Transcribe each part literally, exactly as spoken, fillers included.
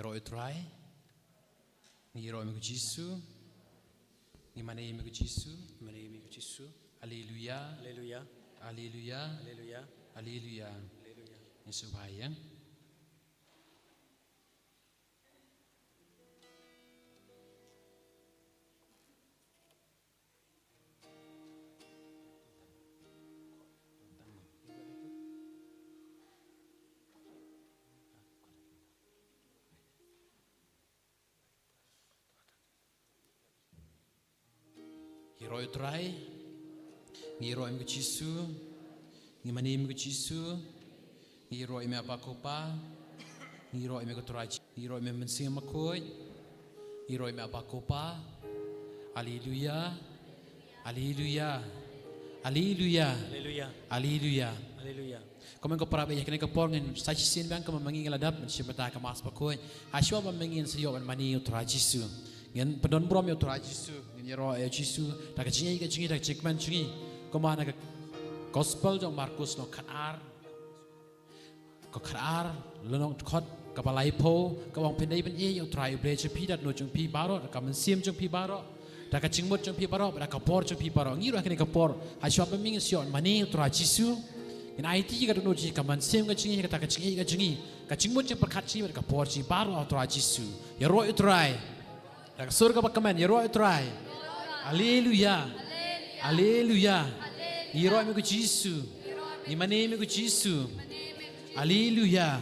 Ïaroh ïa u Trai. Ngi ïaroh ïa me ko Jisu. Ngi mane ïa me ko Jisu. Mane ïa me ko Jisu. Haleluya. Haleluya. Haleluya. Haleluya. Haleluya. Haleluya. Ngin sngewbha ïa. Ïaroh ïa u Trai. Ngi ïaroh ïa me ko Jisu. Ngi mane ïa me ko Jisu. Ngi ïaroh ïa me Aba ko Pa. Ngi ïaroh ïa me ko Trai. Ngi ïaroh ïa me Mynsiem Bakhuid. Ngi ïaroh ïa me Aba ko Pa. Haleluya. Haleluya. Haleluya. Haleluya. Haleluya. Haleluya. Kumne ko para, ïa kane ka por ngin sa shisien biang kumba ma ngi ngi la dap ban shim bynta ka Mass Bakhuid. Ha shuwa ba ma ngi ngin sa ïoh ban mane ïa u Trai Jisu. Ngin pyndon burom ïa u Trai Jisu. Ngin ïaroh ïa u Jisu da ka jingïeit ka jingïeit da ka jingkmen jong ngi. Kumba na ka Gospel jong u Markus lynnong khatar. Ka khatar, lynnong dkhot kaba laiphew, ka ong phin dei ban ïeit ïa u Trai U Blei jong phi da ka dohnud jong phi baroh, da ka mynsiem jong phi baroh, da ka jingmut jong phi baroh, da ka por jong phi baroh. Ngi ruh ha kane ka por, ha shuwa ba ma ngi ngin sa ïoh ban mane ïa u Trai Jisu. Ngin aiti ka dohnud jong ngi, ka mynsiem ka jong ngi, kata ka jingïeit ka jong ngi, ka jingmut jingpyrkhat jong ngi, bad ka por jong ngi baroh ha u Trai Jisu. Ïaroh ïa u Trai. Da ka sur kaba kmen, ïaroh ïa u Trai. Haleluya. Haleluya. Ngi ïaroh ïa me ko Jisu. Ngi mane ïa me ko Jisu. Haleluya.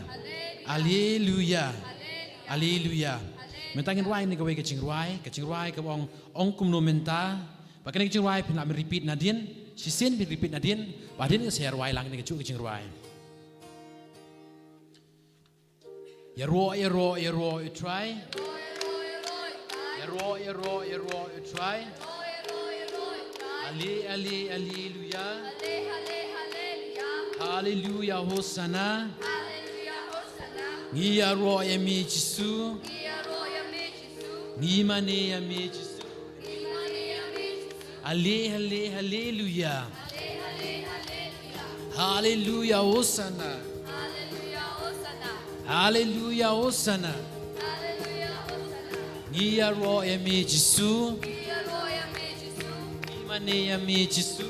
Haleluya. Haleluya. Mynta ngin rwai ïa kawei ka jingrwai, ka jingrwai kaba ong, Ong Kumno Mynta. Bad kane ka jingrwai phin lah ban repeat nadien, shisien phin repeat nadien, bad hadien ngin sa ïarwai lang ïa kane kajuh ka jingrwai. Ïaroh, ïaroh, ïaroh ïa u Trai. Ïaroh, ïaroh, ïaroh ïa u Trai. Ale, ale, haleluya. Haleluya, hosana. Ngi ïaroh ïa me Jisu. Ngi mane ïa me Jisu. Ale, ale, haleluya. Haleluya, hosana. Haleluya, hosana. Ngi ïaroh ïa me Jisu. Ngi mane ïa me Jisu.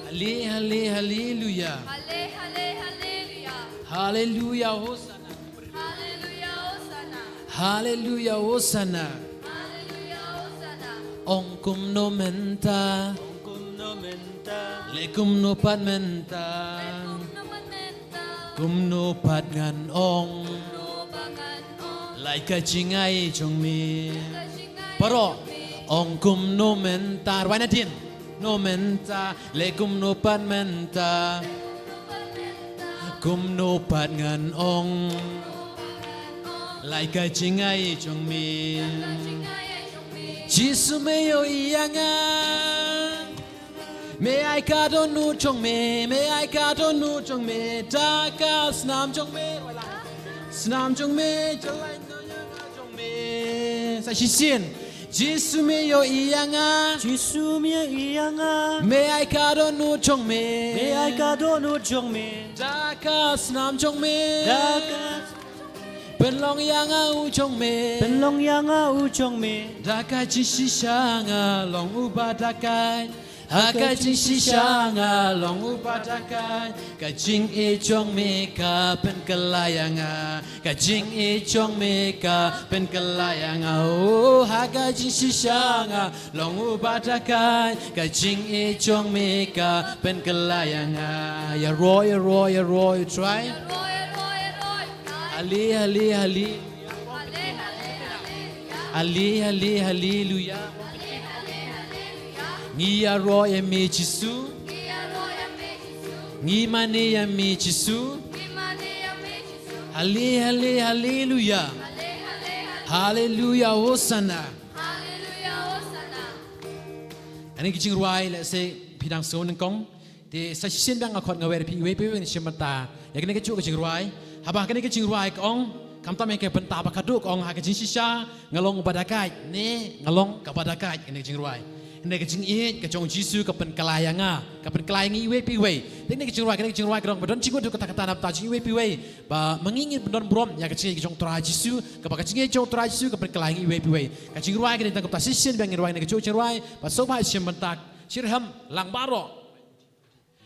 Ale, ale, haleluya. Haleluya, hosana. Haleluya, hosana. Haleluya, hosana. Ong kumno mynta. Ong kumno mynta. Leh kumno pat mynta. Leh kumno pat mynta. Kumno pat ngan ong. Kumno pat ngan ong. Lait ka jingai jong me. Lait ka jingai jong me. Baroh. Ong kumno mynta. Rwai nadien. Kumno mynta. Leh kumno pat mynta. Kumno pat ngan ong. Lait ka jingai jong me. Jisu me ïohi ïa nga. Me ai ka dohnud jong me, me ai ka dohnud jong me, da ka snam jong me. Snam jong me, jalai jong me. Sa shisien. Jisu me ïohi ïa nga. Jisu me ïohi ïa nga. Me ai ka dohnud jong me. Me ai ka dohnud jong me. Da ka snam jong me. Da ka pynlong ïa nga u jong me. Pynlong ïa nga u jong me. Da ka jingshisha nga long uba dakaid. Ha ka jingshisha nga long uba dakaid. Ka jingïeit jong me ka pynkylla ïa nga. Ka jingïeit jong me ka pynkylla ïa nga. Oh, ha ka jingshisha nga long uba dakaid. Ka jingïeit jong me ka pynkylla ïa nga. Ïaroh, ïaroh, ïaroh ïa u Trai. Ale, ale, ale. Ale, ale, haleluya. Ngi ïaroh ïa me Jisu. Ngi mane ïa me Jisu. Ale, ale, haleluya. Haleluya, hosana. Kane ka jingrwai lehse phi dang sngew nyngkong. Te sa shisien biang nga khot nga wer ïa phi iwei pa iwei ngin shim bynta ïa kane kajuh ka jingrwai. Haba kane ka jingrwai ka ong, khamtam ïa ka bynta ba khatduh ka ong ha ka jingshisha nga long uba dakaid ne nga long kaba dakaid, kane ka jingrwai. Kane ka jingïeit ka jong u Jisu ka pynkylla ïa nga, ka pynkylla ïa ngi iwei pa iwei. Te kane ka jingrwai, kane ka jingrwai ka long ba don jingmut haduh katta katta na ka bynta jong ngi iwei pa iwei. Ba ma ngi ngin pyndonkam ïa ka jingïeit ka jong u Trai Jisu, kaba ka jingïeit jong u Trai Jisu ka pynkylla ïa ngi iwei pa iwei. Ka jingrwai kane tang kumta shisien ba ngin rwai kane kajuh ka jingrwai, ba sngewbha shim bynta shitrhem lang baroh.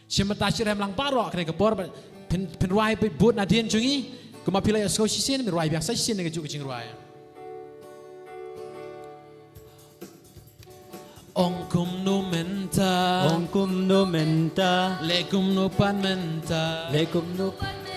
Shim bynta shitrhem lang baroh kane ka por, ba phin, phin rwai beit bud nadien jong ngi. Kumba phi la ïohsngew shisien, phin rwai biang sa shisien kane kajuh ka jingrwai. Ong kumno mynta. Ong kumno mynta. Leh kumno pat mynta. Leh kumno pat mynta.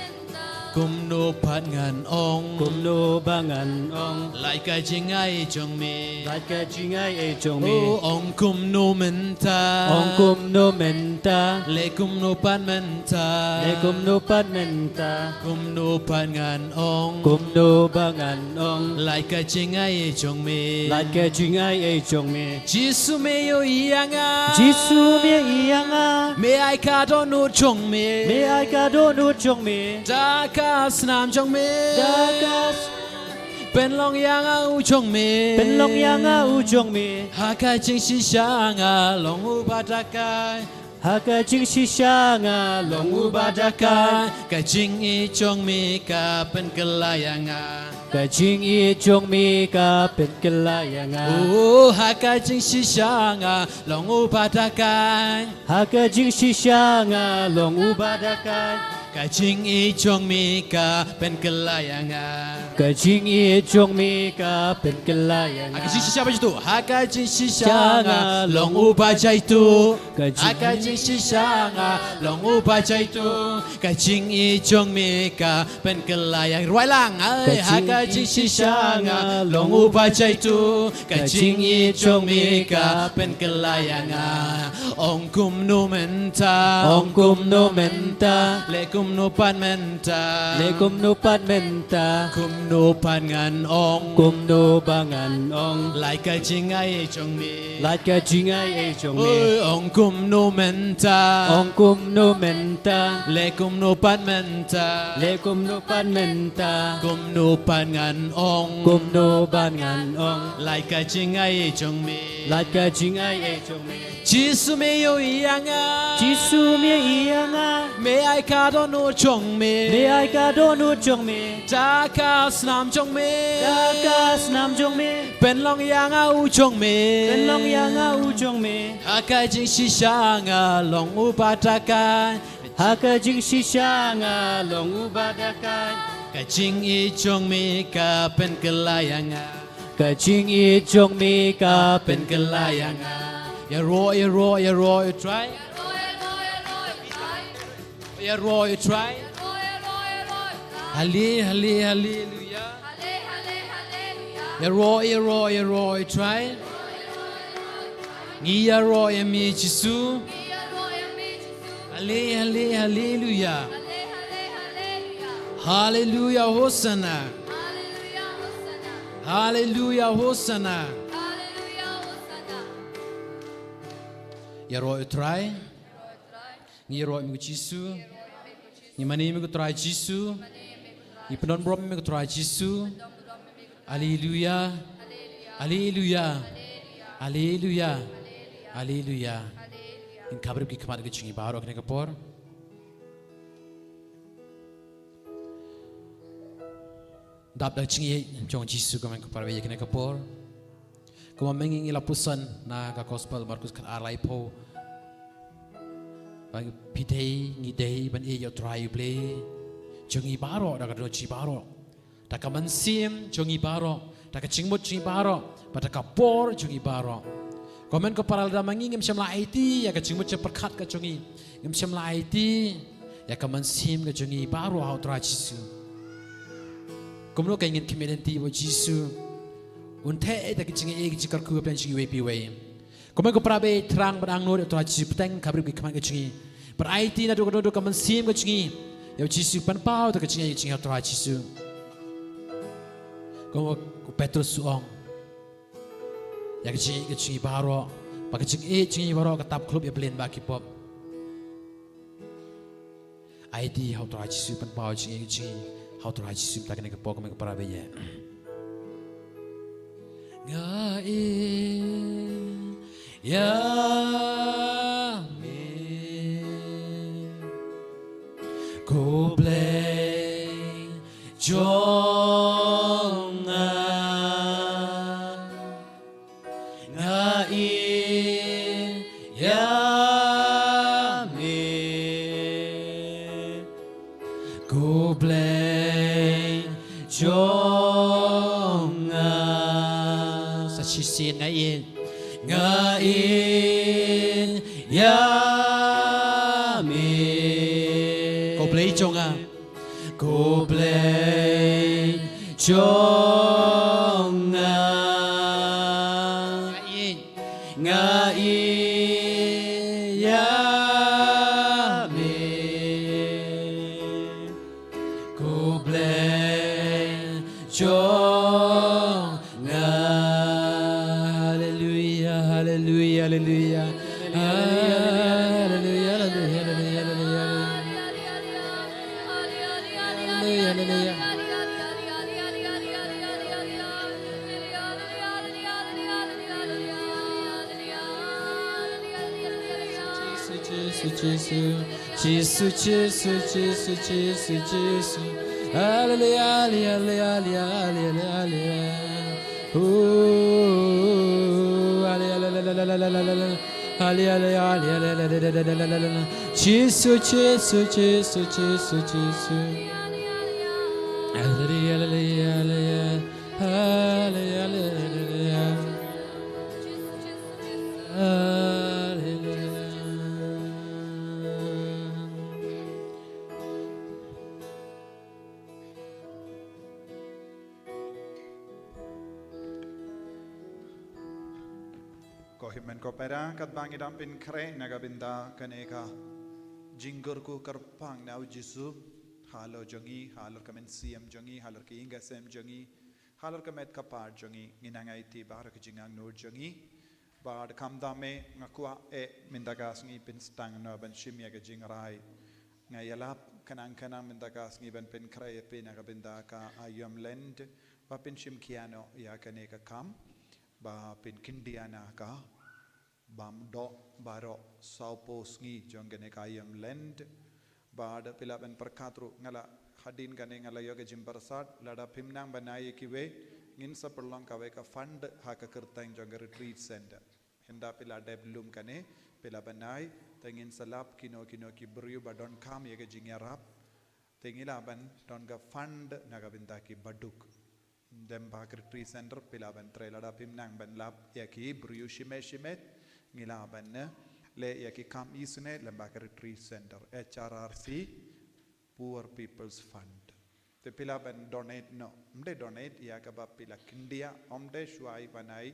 Kumno pat ngan ong. Kumno ba ngan ong. Lait ka jingai jong me. Lait ka jingai jong me. Oh, ong kumno mynta. Ong kumno mynta. Leh kumno pat mynta. Leh kumno pat mynta. Kumno pat ngan ong. Kumno ba ngan ong. Lait ka jingai jong me. Lait ka jingai jong me. Jisu me ïohi ïa nga. Jisu me ïohi ïa nga. Me ai ka dohnud jong me. Me ai ka dohnud jong me. Da ka snam jong me. Da ka s- Pynlong ïa nga u jong me. Pynlong ïa nga u jong me. Ha ka jingshisha nga long uba da kai. Ha ka jingshisha nga long uba da kai. Ka jingïeit jong me ka pynkylla ïa nga. Ka jingïeit jong me ka pynkylla ïa nga. Oh, ha ka jingshisha nga long uba da kai. Ha ka jingshisha nga long uba da kai. Ka jingïeit jong me ka pynkylla ïa nga. Ka jingïeit jong me ka pynkylla ïa nga. Ha ka jingshisha ba jaitu. Ha ka jingshisha nga long uba jaitu. Ka jing- Ha ka jingshisha nga long uba jaitu. Ka jingïeit jong me ka pynkylla ïa nga. Rwai lang. Ai, ha ka jingshisha nga long uba jaitu. Ka jingïeit jong me ka pynkylla ïa nga. Ong kumno mynta. Ong kumno mynta. Leh kumno pat mynta. Leh kumno pat mynta. Kumno pat ngan ong. Kumno ba ngan ong. Lait ka jingai jong me. Lait ka jingai jong me. Oi, ong kumno mynta. Ong kumno mynta. Leh kumno pat mynta. Leh kumno pat mynta. Kumno pat ngan ong. Kumno pat ngan ong. Lait ka jingai jong me. Lait ka jingai jong me. Jisu me ïohi ïa nga. Jisu me ïohi ïa nga. Me ai ka dohnud jong me. Me ai ka dohnud jong me. Da ka snam jong me. Da ka snam jong me. Pynlong ïa nga u jong me. Pynlong ïa nga u jong me. Ha ka jingshisha nga long uba da kai. Ha ka jingshisha nga long uba da kai. Ka jingïeit jong me ka pynkylla ïa nga. Ka jingïeit jong me ka pynkylla ïa nga. Ïaroh, ïaroh, ïaroh ïa u Trai. Ïaroh ïa u Trai. Hale, hale, haleluya. Ïaroh, ïaroh, ïaroh ïa u Trai. Ngi ïaroh ïa me Jisu. Hale, hale, haleluya. Haleluya, hosana. Haleluya, hosana. Ïaroh ïa u Trai. Ngi ïaroh ïa me ko Jisu. Ngi mane ïa me ko Trai Jisu. Ngi pyndonkam ïa me ko Trai Jisu. Haleluya. Haleluya. Haleluya. Haleluya. Ngin khapbrip ki khmat ka jong ngi baroh kane ka por. Dap da ka jingïeit jong u Jisu, kumne ko para bangeit, kane ka por. Kumba mynta ngi la pule na ka gospel Markus khatar laiphew. Ba phi dei, ngi dei ban ïeit ïa u Trai U Blei jong ngi baroh, da ka dohnud jong ngi baroh. Da ka mynsiem jong ngi baroh, da ka jingmut jong ngi baroh, bad da ka por jong ngi baroh. Kumne ko para, lada ma ngi ngim shym la aiti ïa ka jingmut jingpyrkhat ka jong ngi, ngim shym la aiti ïa ka mynsiem ka jong ngi baroh ha u Trai Jisu, kumno ngin khmih lynti ba u Jisu un theh ïa ka jingaiei ka jingkyrkhu hapdeng jong ngi iwei pa iwei. Kumne ko para bangeit, thrang bad angnud ïa u Trai Jisu, bteng, khapbrip ki khmat ka jong ngi. Bad aiti naduh ka dohnud ka mynsiem ka jong ngi ïa u Jisu, pynpaw ïa ka jingaiei ka jong ngi ha u Trai Jisu. Kumba u Petros u ong, ïa ka jingaiei ka jong ngi baroh, ba ka jingaiei ka jong ngi baroh ka tap khlop ïa ba liang ba ki pop. Aiti ha u Trai Jisu, pynpaw ïa ka jingaiei ka jong ngi ha u Trai Jisu mynta kane ka por, kumne ko para bangeit. Nga ïeit Ïa me ko Blei jong nga, nga ïeit ïa me ko Blei jong nga. Sa shisien, nga ïeit, nga ïeit ïa me ko Blei jong nga, ko Blei jong nga. Nga ïeit, nga ïeit ïa me ko Blei jong nga. Haleluia, haleluia, haleluia. Haleluia, haleluia, haleluia, haleluia. Haleluia, haleluia. Jisu, Jisu, Jisu. Jisu, Jisu, Jisu, Jisu, Jisu. Haleluia, haleluia, haleluia, haleluia, haleluia. Ooh, haleluia, haleluia, haleluia. Jisu, Jisu, Jisu, Jisu, Jisu. Haleluia, haleluia, haleluia. Haleluia, haleluia. Haleluia. Ko hynmen ko para, katba ngi dang pynkhreh na ka bynta kane ka jingkyrkhu kyrpang na u Jisu halor jong ngi, halor ka mynsiem jong ngi, halor ka ïing ka sem jong ngi, halor ka met ka par jong ngi, ngi nang aiti baroh ka jingangnud jong ngi. Bad khamtam eh nga kwah eh mynta ka sngi pynsdang noh ban shim ïa ka jingrai. Nga ïalap khnang khnang mynta ka sngi ban pynkhreh ïa phi na ka bynta ka Aïom Lent, ba phin shim khia noh ïa kane ka kam, ba phin khyndiat na ka bam doh baroh sawphew sngi jong kane ka Aïom Lent. Bad phi lah ban pyrkhat ruh, nga la, hadien kane nga la ïoh ka jingpyrsad, lada phim nang ban ai ïa kiwei, ngin sa pynlong kawei ka fund ha ka kyrteng jong ka retreat center. Hynda phi la dep lum kane, phi lah ban ai, te ngin sa lap kino kino ki briew ba donkam ïa ka jingïarap. Te ngi lah ban don ka fund na ka bynta ki baduk. Lem bad ka retreat center phi lah ban trei, lada phim nang ban lap ïa ki briew shimet shimet, ngi lah ban, eh, leh ïa ki kam isynei lem bad ka retreat center, H R R C, Poor People's Fund. Te phi lah ban donate noh, ym dei donate ïa kaba phi la khyndiat, ym dei shuwa ban ai,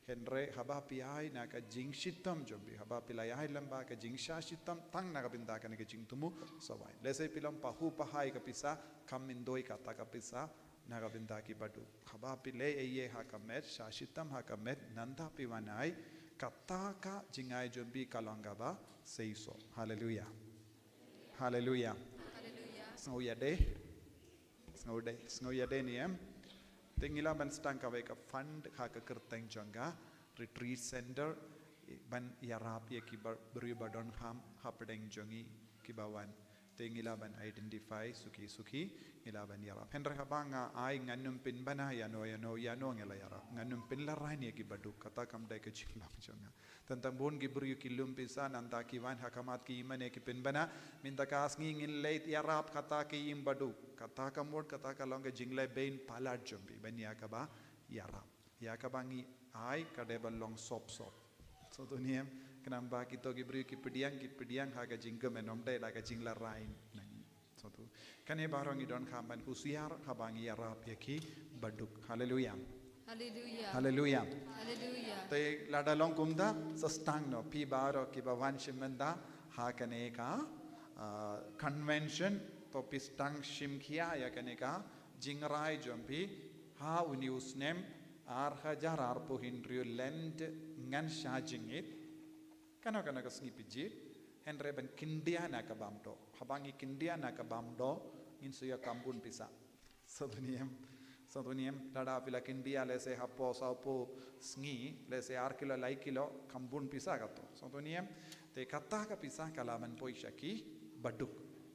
hynrei haba phi ai na ka jingshitom jong phi, haba phi la ai lem bad ka jingshah shitom tang na ka bynta kane ka jingthmu sawai. Lehse phi long pahu pahai ka pisa, kam myntoi kata ka pisa na ka bynta ki baduk. Haba phi leh ei ei ha ka met, shah shitom ha ka met, nangta phi wan ai, kata ka jingai jong phi ka long kaba seisoh. Haleluia. Haleluia. Haleluia. Sngew ïadei. Sngew dei, sngew ïadei ne em. Te ngi lah ban sdang kawei ka fund ha ka kyrteng jong ka retreat center, ban ïarap ïa ki ba, briew ba donkam hapdeng jong ngi kiba wan. Te ngi lah ban identify suki suki, ngi lah ban ïarap. Hynrei haba nga ai, ngan ym pynbna ïano ïano ïano ngi la ïarap. Ngan ym pynlarai ïa ki baduk, kata kam dei ka jinglong jong nga. Tang tang bun ki briew ki lum pisa, nangta ki wan ha khmat ki ïing mane ki pynbna, mynta ka sngi ngin leit ïarap kata ki ïing baduk. Kata ka mut, kata ka long ka jingleh beiñ palat jong phi ban ïa kaba ïarap. Ïa kaba ngi ai ka dei ban long sop sop. Sngewthuh ne em, khnang ba kito ki briew ki pdiang, ki pdiang ha ka jingkmen, ym dei da ka jinglarai. Sngewthuh. Kane baroh ngi donkam ban husiar haba ngi ïarap ïa ki baduk. Haleluia. Haleluia. Haleluia. Haleluia. Te lada long kumta, sa sdang noh, phi baroh kiba wan shim bynta ha kane ka, ah, convention, to phi sdang shim khia ïa kane ka jingrai jong phi ha une u snem ar hajar arphew hynriew, Lent, ngan shah jingit. Kano kano ka sngi phi jied, hynrei ban khyndiat na ka bam doh. Haba ngi khyndiat na ka bam doh, ngin sa ïoh kam bun pisa. Sngewthuh ne em. Sngewthuh ne em, lada phi la khyndiat lehse hapoh sawphew sngi, lehse ar kilo lai kilo, kham bun pisa kato. Sngewthuh ne em, te kata ka pisa ka lah ban poi sha ki baduk.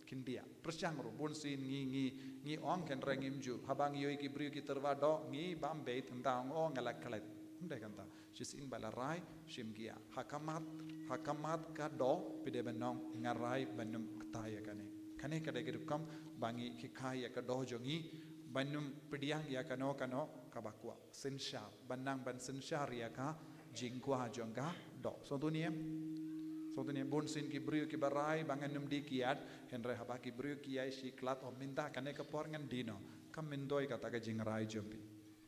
Khyndiat. Pyrshang ruh, bun sien ngi, ngi, ngi ong, hynrei ngim ju. Haba ngi ïohi ki briew ki tyrwa doh, ngi bam beit, nda ong, oh, nga la klet. Ym dei kata. Shisien ba la rai, shim khia. Ha ka mat, ha ka mat ka doh, phi dei ban ong, nga rai ban ym kta ïa kane. Kane ka dei ka rukom ba ngi hikai ïa ka doh jong ngi, ban ym pdiang ïa kano kano kaba kwah. Synshar, ban nang ban synshar ïa ka jingkwah jong ka doh. Sngewthuh ne em? Sngewthuh ne em, bun sien ki briew kiba rai ba ngan ym die kiad, hynrei haba ki briew ki ïai shi khlad, oh mynta kane ka por ngan die noh. Kam myntoi kata ka jingrai jong phi.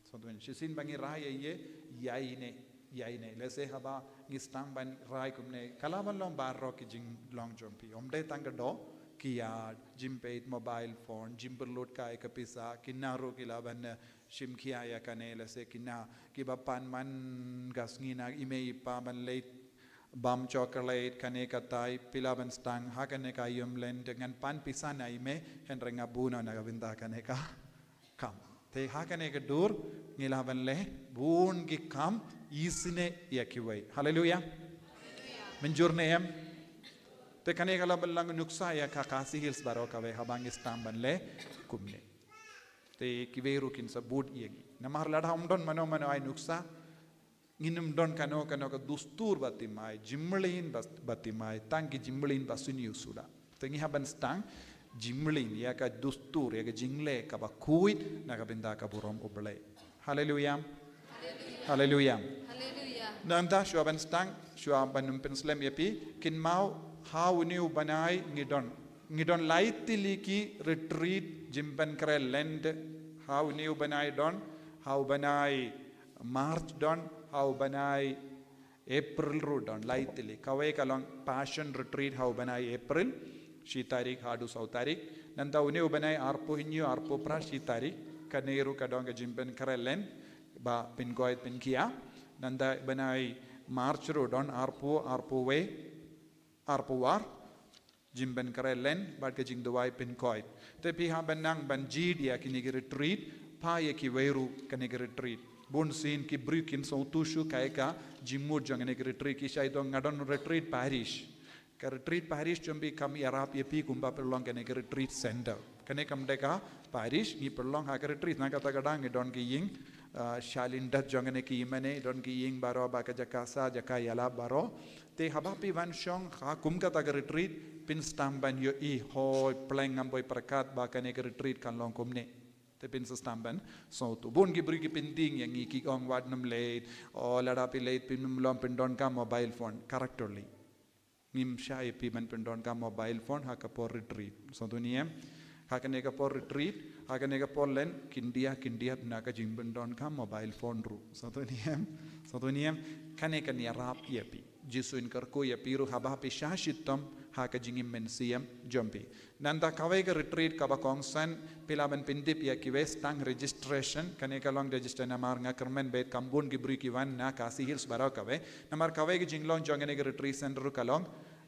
Sngewthuh ne em, shisien ba ngi rai ïa ïa ïa ine, ïa ine. Lehse haba ngi sdang ban rai kumne, ka lah ban long baroh ki jinglong jong phi. Ym dei tang ka doh, kiad, jingpeit mobile phone, jingpynlut kai ka pisa, kine ruh ki lah ban, eh, shim khia ïa kane, lehse kine kiba pan man ka sngi na i mei i pa ban leit bam chocolate, kane katai, phi lah ban sdang ha kane ka ïum lynti, ngan pan pisa na i mei, hynrei nga buh noh na ka bynta kane ka kam. Te ha kane ka dur, ngi lah ban leh bun ki kam isynei ïa kiwei. Haleluia. Mynjur ne em? Te kane ka lah ban long nuksa ïa ka Khasi Hills baroh kawei haba ngi sdang ban leh kumne. Te kiwei ruh kin sa bud ïa ngi. Namar lada ym don mano mano ai nuksa, ngin ym don kano kano ka dustur ba thymmai, jingmlien ba, ba thymmai, tang ki jingmlien ba sniew suda. Te ngi hap ban sdang jingmlien ïa ka dustur, ïa ka jingleh kaba khuid na ka bynta ka burom U Blei. Haleluia. Haleluia. Haleluia. Nangta shuwa ban sdang, shuwa ban ym pynslem ïa phi, kynmaw ha une u bnai ngi don, ngi don lai tylli ki retreat, jingpynkhreh lent, ha une u bnai don, ha u bnai March don, ha u bnai April ruh don, lai tylli. Kawei ka long Passion Retreat ha u bnai April, shi tarik haduh saw tarik. Nangta une u bnai arphew hynñiew, arphew phra, shi tarik, kane ruh ka don ka jingpynkhreh lent ba pynkoit pynkhia. Nangta bnai March ruh don arphew, arphew wei, arphew ar, jingpynkhreh lent bad ka jingduwai pynkoit. Te phi hap ban nang ban jied ïa kine ki retreat, phah ïa kiwei ruh kane ki retreat. Bun sien ki briew kim sngewthuh shuh kaei ka jingmut jong kane ki retreat, ki shai ong nga don retreat parish. Ka retreat parish jong phi kam ïarap ïa phi kumba pynlong kane ka retreat center. Kane kam dei ka parish, ngi pynlong ha ka retreat, na kata ka daw ngi don ki ïing, ah, shalyndet jong kane ki ïingmane, don ki ïing baroh ba ka jaka sah, jaka ïalap baroh. Te haba phi wan shong ha kum kata ka retreat, phin sdang ban ïohi, hooid, pleng ngam poi pyrkhat ba kane ka retreat kan long kumne. Te phin sa sdang ban sngewthuh. Bun ki briew ki pyntieng ïa ngi, ki ong wat nym leit, oh, lada phi leit phin ym long pyndonkam mobile phone, correctly. Ngim shah ïa phi ban pyndonkam mobile phone ha ka por retreat. Sngewthuh ne em? Ha kane ka por retreat, ha kane ka por lent, khyndiat, khyndiat na ka jingpyndonkam mobile phone ruh. Sngewthuh ne em? Sngewthuh ne em? Kane kan ïarap ïa phi. Jisu un kyrkhu ïa phi ruh haba phi shah shitom ha ka jingim mynsiem jong phi. Nangta kawei ka retreat kaba kongsan, phi lah ban pyndep ïa kiwei, sdang registration, kane ka long register namar nga kyrmen beit kam bun ki briew ki wan na Khasi Hills baroh kawei. Namar kawei ka jinglong jong kane ka retreat center ruh ka long,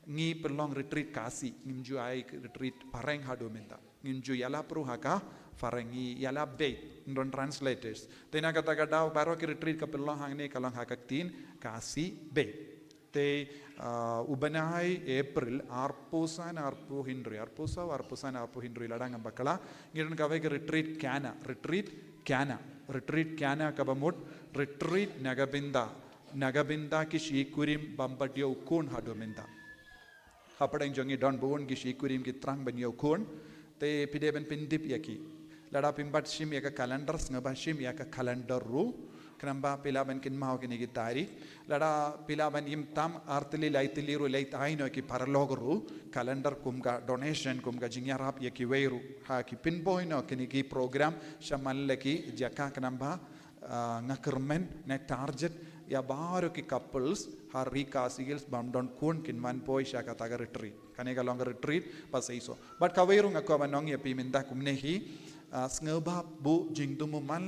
ngi pynlong retreat Khasi, ngim ju ai retreat phareng haduh mynta. Ngim ju ïalap ruh ha ka phareng, ngi ïalap beit, ngim don translators. Te na kata ka daw baroh ki retreat ka pynlong hangne ka long ha ka ktien Khasi beit. Te, ah, u bnai April, arphew san, arphew hynriew, arphew saw, arphew san, arphew hynriew, lada ngam bakla, ngi don kawei ka retreat Kana, retreat Kana, retreat Kana kaba mut retreat na ka bynta, na ka bynta ki shikurim bym pat ïoh khun haduh mynta. Hapdeng jong ngi don bun ki shikurim ki thrang ban ïoh khun, te phi dei ban pyndep ïa ki. Lada phim pat shim ïa ka calendar, sngewbha shim ïa ka calendar ruh, khnang ba phi lah ban kynmaw kine ki tarik. Lada phi lah ban im tam ar tylli lai tylli ruh, leit ai noh ki paralok ruh calendar kum ka donation, kum ka jingïarap ïa kiwei ruh. Ha ki pynbor noh kine ki program shaman la ki jaka, khnang ba, ah, nga kyrmen, nga target ïa baroh ki couples ha ri Khasi Hills bym don khun kin wan poi sha kata ka retreat. Kane ka long ka retreat ba seisoh. Bad kawei ruh nga kwah ban ong ïa phi mynta kumne hi, ah, sngewbha buh jingthmu man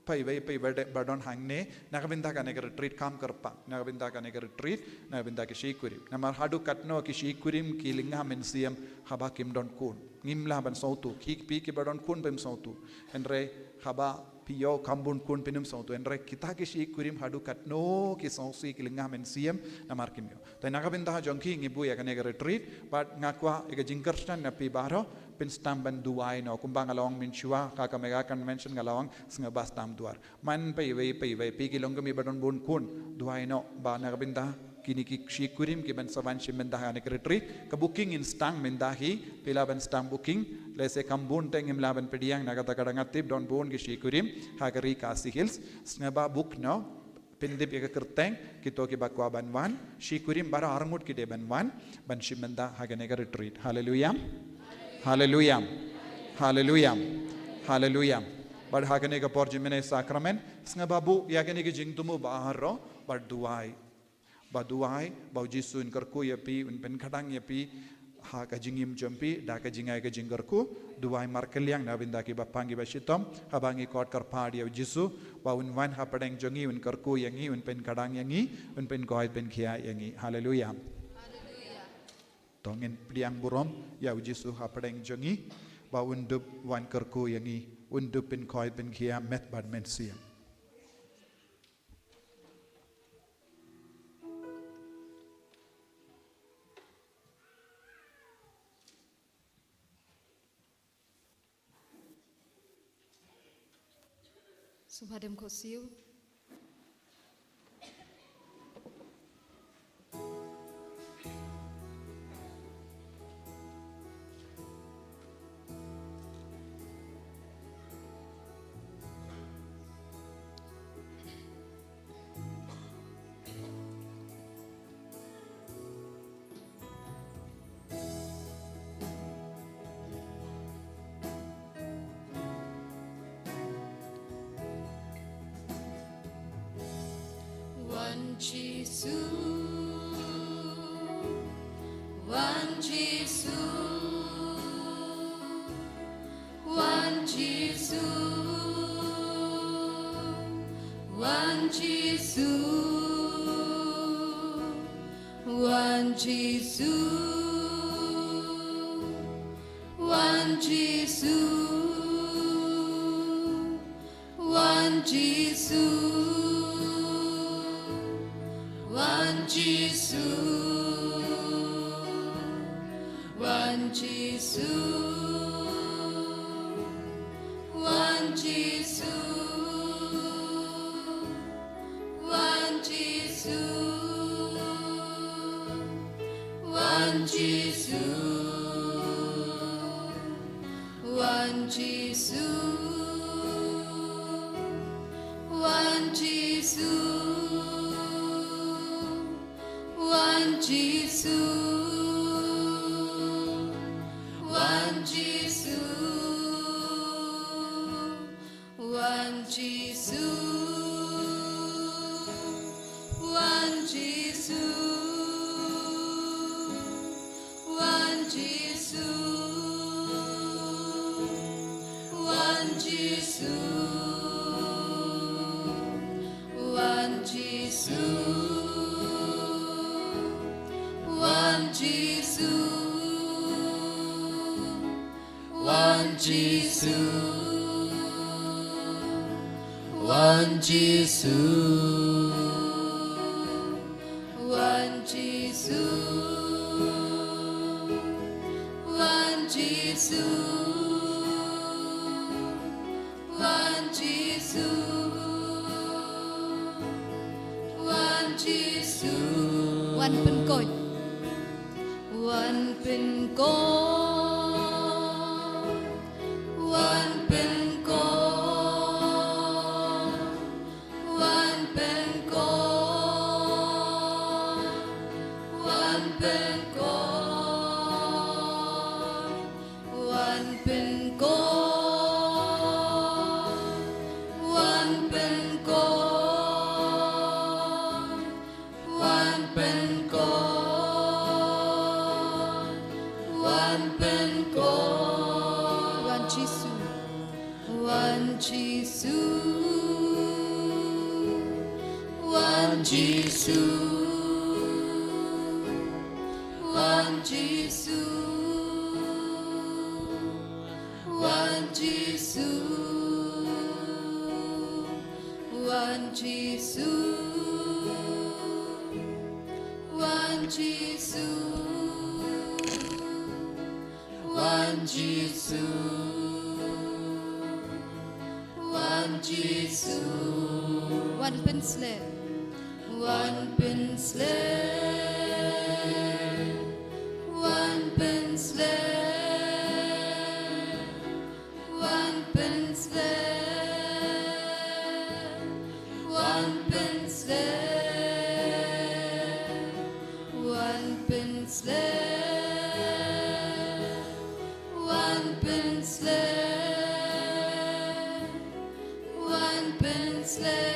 Phi wei phi wei ba don hangne, na ka bynta kane ka retreat kam kyrpang, na ka bynta kane ka retreat, na ka bynta ki shi kurim. Namar haduh katno ki shi kurim ki lynga mynsiem haba kim don khun. Ngim lah ban sngewthuh, ki phi kiba don khun phim sngewthuh. Hynrei haba phi ïoh kham bun khun phin ym sngewthuh. Hynrei kita ki shi kurim haduh katno ki sngewsih ki lynga mynsiem namar kim ïoh. Te na ka bynta jong ki ngi buh ïa kane ka retreat, bad nga kwah ïa ka jingkyrshan na phi baroh, phin sdang ban duwai noh, kumba nga la ong mynshuwa, ha ka mega convention nga la ong, sngewbha ba sdang duwai. Man phi wei phi wei, phi ki long kmie ba don bun khun, duwai noh, ba na ka bynta kine ki shi kurim kiban sa wan shim bynta ha kane ka retreat, ka booking ngin sdang mynta hi, phi lah ban sdang booking, lehse kham bun te ngim lah ban pdiang, na kata ka daw nga tip don bun ki shi kurim ha ka ri Khasi Hills, sngewbha book noh. Pyndep ïa ka kyrteng kito kiba kwah ban wan, shi kurim baroh arngut ki dei ban wan, ban shim bynta ha kane ka retreat. Haleluya. Haleluya. Haleluya. Haleluya. Bad ha kane ka por jingmane sakramen, sngewbha buh ïa kane ka jingthmu baroh, bad duwai. Ba duwai ba U Jisu un kyrkhu ïa phi, un pynkhiah ïa phi ha ka jingim jong phi, da ka jingai ka jingkyrkhu. Duwai markylliang na bynta kiba pang kiba shitom, haba ngi khot kyrpad ïa U Jisu ba un wan hapdeng jong ngi, un kyrkhu ïa ngi, un pynkhiah ïa ngi, un pynkoit pynkhiah ïa ngi. Haleluya. Haleluya. To ngin pdiang burom ïa U Jisu hapdeng jong ngi, ba un dup wan kyrkhu ïa ngi, un dup pynkhiah pynkhiah met bad mynsiem. Sngewbha dem khohsiew. Wan Jisu, wan Jisu, wan Jisu, wan Jisu, wan Jisu, wan Jisu. Wan Jisu, wan Jisu, wan Jisu, wan Jisu, wan Jisu, wan Jisu. Wan Jisu, wan Jisu, wan Jisu, wan Jisu, wan Jisu, wan Jisu. Wan Jisu, wan Jisu, wan Jisu, wan Jisu, wan Jisu, wan Jisu. Wan Jisu, wan Jisu, wan Jisu, wan Jisu. Wan pynkoit. Wan pynkoit. Wan pynkoit. Wan pynkoit, wan pynkoit, wan pynkoit, wan pynkoit, wan pynkoit, wan pynkoit. Wan Jisu. Wan Jisu, Jisu, wan Jisu, wan Jisu, wan Jisu, wan Jisu, wan Jisu, wan Jisu. Wan pynsleh. Wan pynsleh, wan pynsleh, wan pynsleh, wan pynsleh, wan pynsleh, wan pynsleh, wan pynsleh,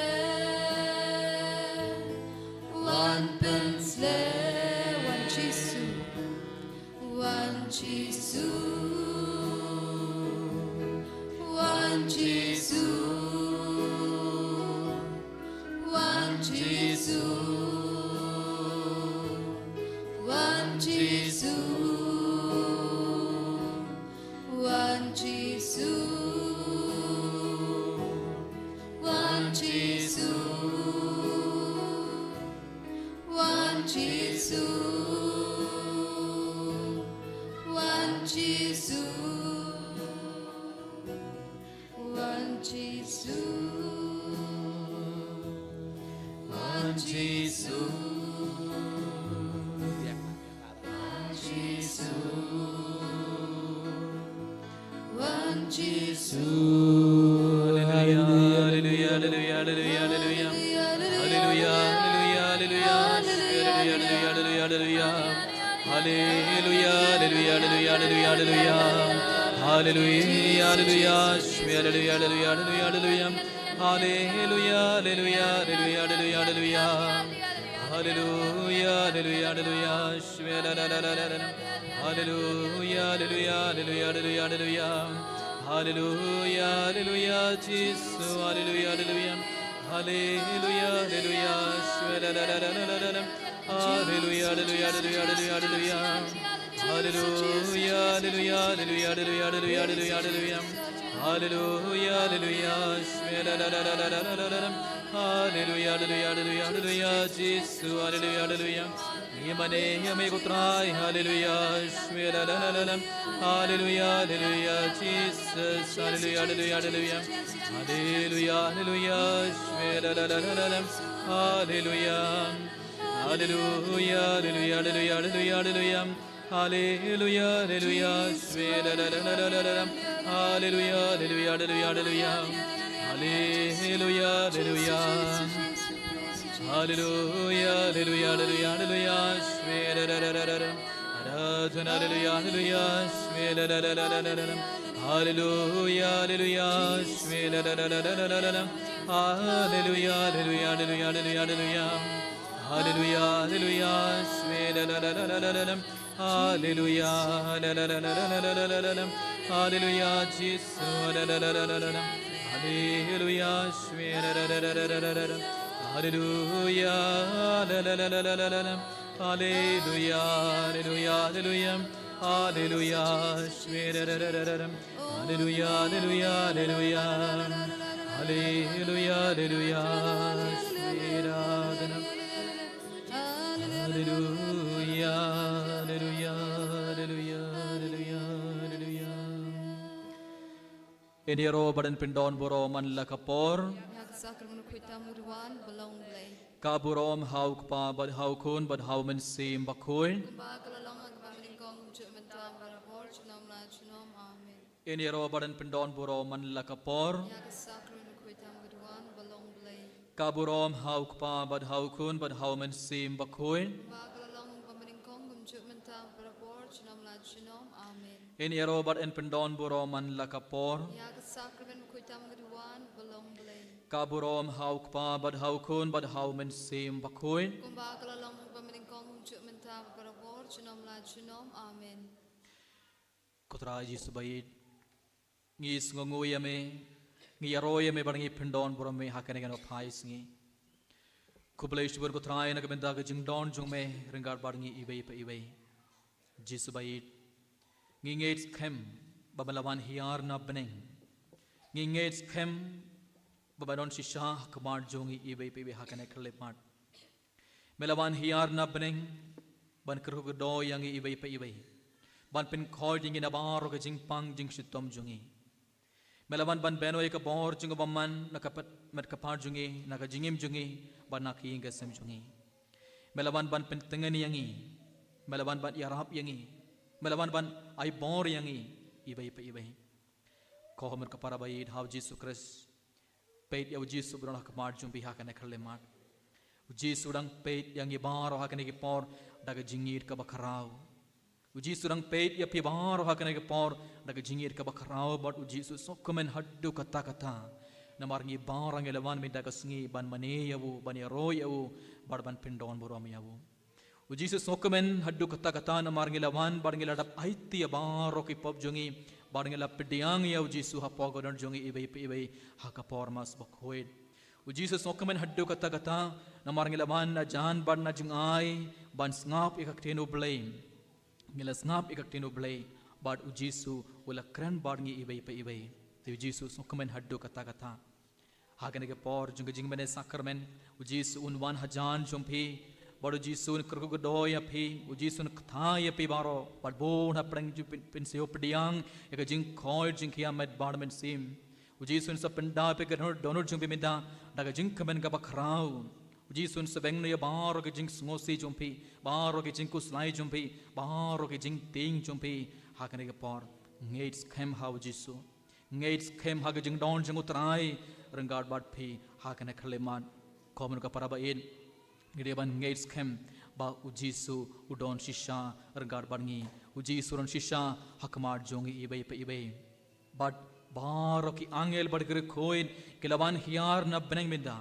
wan pynsleh, wan Jisu, wan Jisu, wan Jisu, wan Jisu, wan Jisu. Wan Jisu, wan Jisu, wan Jisu, wan Jisu, wan Jisu, wan Jisu. Jisu, wan Jisu. Haleluya, haleluya, haleluya, haleluya, haleluya. Haleluya, haleluya, haleluya, haleluya, haleluya, haleluya. Haleluya, haleluya, haleluya, haleluya, haleluya. Haleluya, haleluya, haleluya, haleluya, haleluya, haleluya. Haleluya, haleluya, haleluya, haleluya, haleluya. Haleluya, haleluya, haleluya. Haleluya, haleluya, haleluya, haleluya, haleluya. Haleluya, haleluya, Jisu, haleluya, haleluya. Haleluya, haleluya, haleluya, haleluya, haleluya. Haleluya, haleluya, haleluya, haleluya, haleluya. Haleluya, haleluya, haleluya, haleluya, haleluya, haleluya. Haleluya, haleluya, shwe, la, la, la, la. Haleluya, haleluya, haleluya, haleluya, Jisu, haleluya, haleluya. Ïa mane, ïa me ko Trai, haleluya, shwe, la, la, la, la, la. Haleluya, haleluya, Jesus, haleluya, haleluya, haleluya. Haleluya, haleluya, shwe, la, la, la, la, la, la. Haleluya. Haleluya, haleluya, haleluya, haleluya, haleluya. Haleluya, haleluya, shwe, la, la, la. Haleluya, haleluya, haleluya, haleluya. Haleluya, haleluya. Haleluya, haleluya, haleluya, haleluya, shwe, la, la, la, la, la. Aradhana, haleluya, haleluya, shwe, la, la, la, la. Haleluya, haleluya, shwe, la, la, la, la. Haleluya, haleluya, haleluya, haleluya, haleluya. Haleluya, haleluya, shwe, la, la, la. Haleluya, la, la, la. Haleluya, Jisu, la, la, la, la, la, la. Haleluya, shwe, la, la, la. Haleluya, la, la, la, la. Haleluya, haleluya, haleluya. Haleluya, shwe, la, la, la, la, la. Haleluya, haleluya, haleluya. Haleluya, haleluya, shwe, la, la, la. Haleluya, haleluya, haleluya, haleluya, haleluya. Ngin ïaroh bad ngin pyndon burom man la ka por. Ïa ka sakramen u khuid tam u Duwan ba long Blei. Ka burom ha u Kpa bad ha u Khun bad ha u Mynsiem Bakhuid. Kumba ka la long ha kaba nyngkong, kumjuh mynta, barabor, junom la junom. Amen. Ngin ïaroh bad ngin pyndon burom man la ka por. Ïa ka sakramen u khuid tam u Duwan ba long Blei. Ka burom ha u Kpa bad ha u Khun bad ha u Mynsiem Bakhuid. Kumba ka la long ha kaba nyngkong, kumjuh mynta, barabor, junom la junom. Amen. Ngin ïaroh bad ngin pyndon burom man la ka por. Ïa ka sakramen u khuid tam u Duwan ba long Blei. Ka burom ha u Kpa bad ha u Khun bad ha u Mynsiem Bakhuid. Kumba ka la long ha kaba nyngkong, kumjuh mynta, barabor, junom la junom. Amen. Ko Trai Jisu ba ïeit, ngi sngewnguh ïa me, ngi ïaroh ïa me bad ngi pyndon burom ïa me ha kane ka phai sngi. Khublei shibun ko Trai na ka bynta ka jingdon jong me ryngkat bad ngi iwei pa iwei. Jisu baieit, ngi ngeit skhem ba me la wan hiar na bneng. Ngi ngeit skhem ba me don shisha ha khmat jong ngi iwei pa iwei ha kane ka khyllipmat. Me la wan hiar na bneng ban kyrkhu kyrdoh ïa ngi iwei pa iwei, ban pynkhuid ïa ngi na baroh ka jingpang jingshitom jong ngi. Me la wan ban bynroi ïa ka bor jong u bymman na ka pyrthei, met ka phad jong ngi, na ka jingim jong ngi, bad na ka ïing ka sem jong ngi. Me la wan ban pyntngen ïa ngi. Me la wan ban ïarap ïa ngi. Me la wan ban ai bor ïa ngi iwei pa iwei. Ko Khun Bapara baieit, ha u Jisu Khrist. Peit ïa u Jisu ba don ha khmat jong phi ha kane ka khyllipmat. U Jisu u dang peit ïa ngi baroh ha kane ka por da ka jingïeit kaba khraw. U Jisu u dang peit ïa phi baroh ha kane ka por da ka jingïeit kaba khraw, bad u Jisu u sngewkmen haduh katta katta namar ngi baroh ngi la wan mynta ka sngi ban mane ïa u, ban ïaroh ïa u, bad ban pyndonburom ïa u. U Jisu u sngewkmen haduh katta katta namar ngi la wan bad ngi la dap aiti ïa baroh ki pop jong ngi, bad ngi la pdiang ïa u Jisu hapoh ka dohnud jong ngi iwei pa iwei ha ka por Mass bakhuid. U Jisu u sngewkmen haduh katta katta namar ngi la wan na jan bad na jingai ban sngap ïa ka ktien U Blei. Ngi la sngap ïa ka ktien U Blei, bad u Jisu u la kren bad ngi iwei pa iwei. Te u Jisu u sngewkmen haduh katta katta. Ha kane ka por jong ka jingmane sakramen, u Jisu un wan hajan jong phi, bad u Jisu un kyrkhu kyrdoh ïa phi, u Jisu un kthah ïa phi baroh, bad bun hapdeng jong phi phin, phin sa ïoh pdiang ïa ka jingkhuid jingkhia met bad mynsiem. U Jisu un sa pynda ïa phi ka dohnud, dohnud jong phi mynta da ka jingkmen kaba khraw. U Jisu un sa beng noh ïa baroh ka jingsngewsih jong phi, baroh ka jingkhuslai jong phi, baroh ka jingtieng jong phi ha kane ka por. Ngeit skhem ha u Jisu. Ngeit skhem ha ka jingdon jong u Trai ryngkat bad phi ha kane ka khyllipmat. Ko Khun Bapara baieit, ngi dei ban ngeit skhem ba u Jisu u don shisha ryngkat bad ngi. U Jisu u don shisha ha khmat jong ngi iwei pa iwei. Bad baroh ki angel bad ki riewkhuid ki la wan hiar na bneng mynta.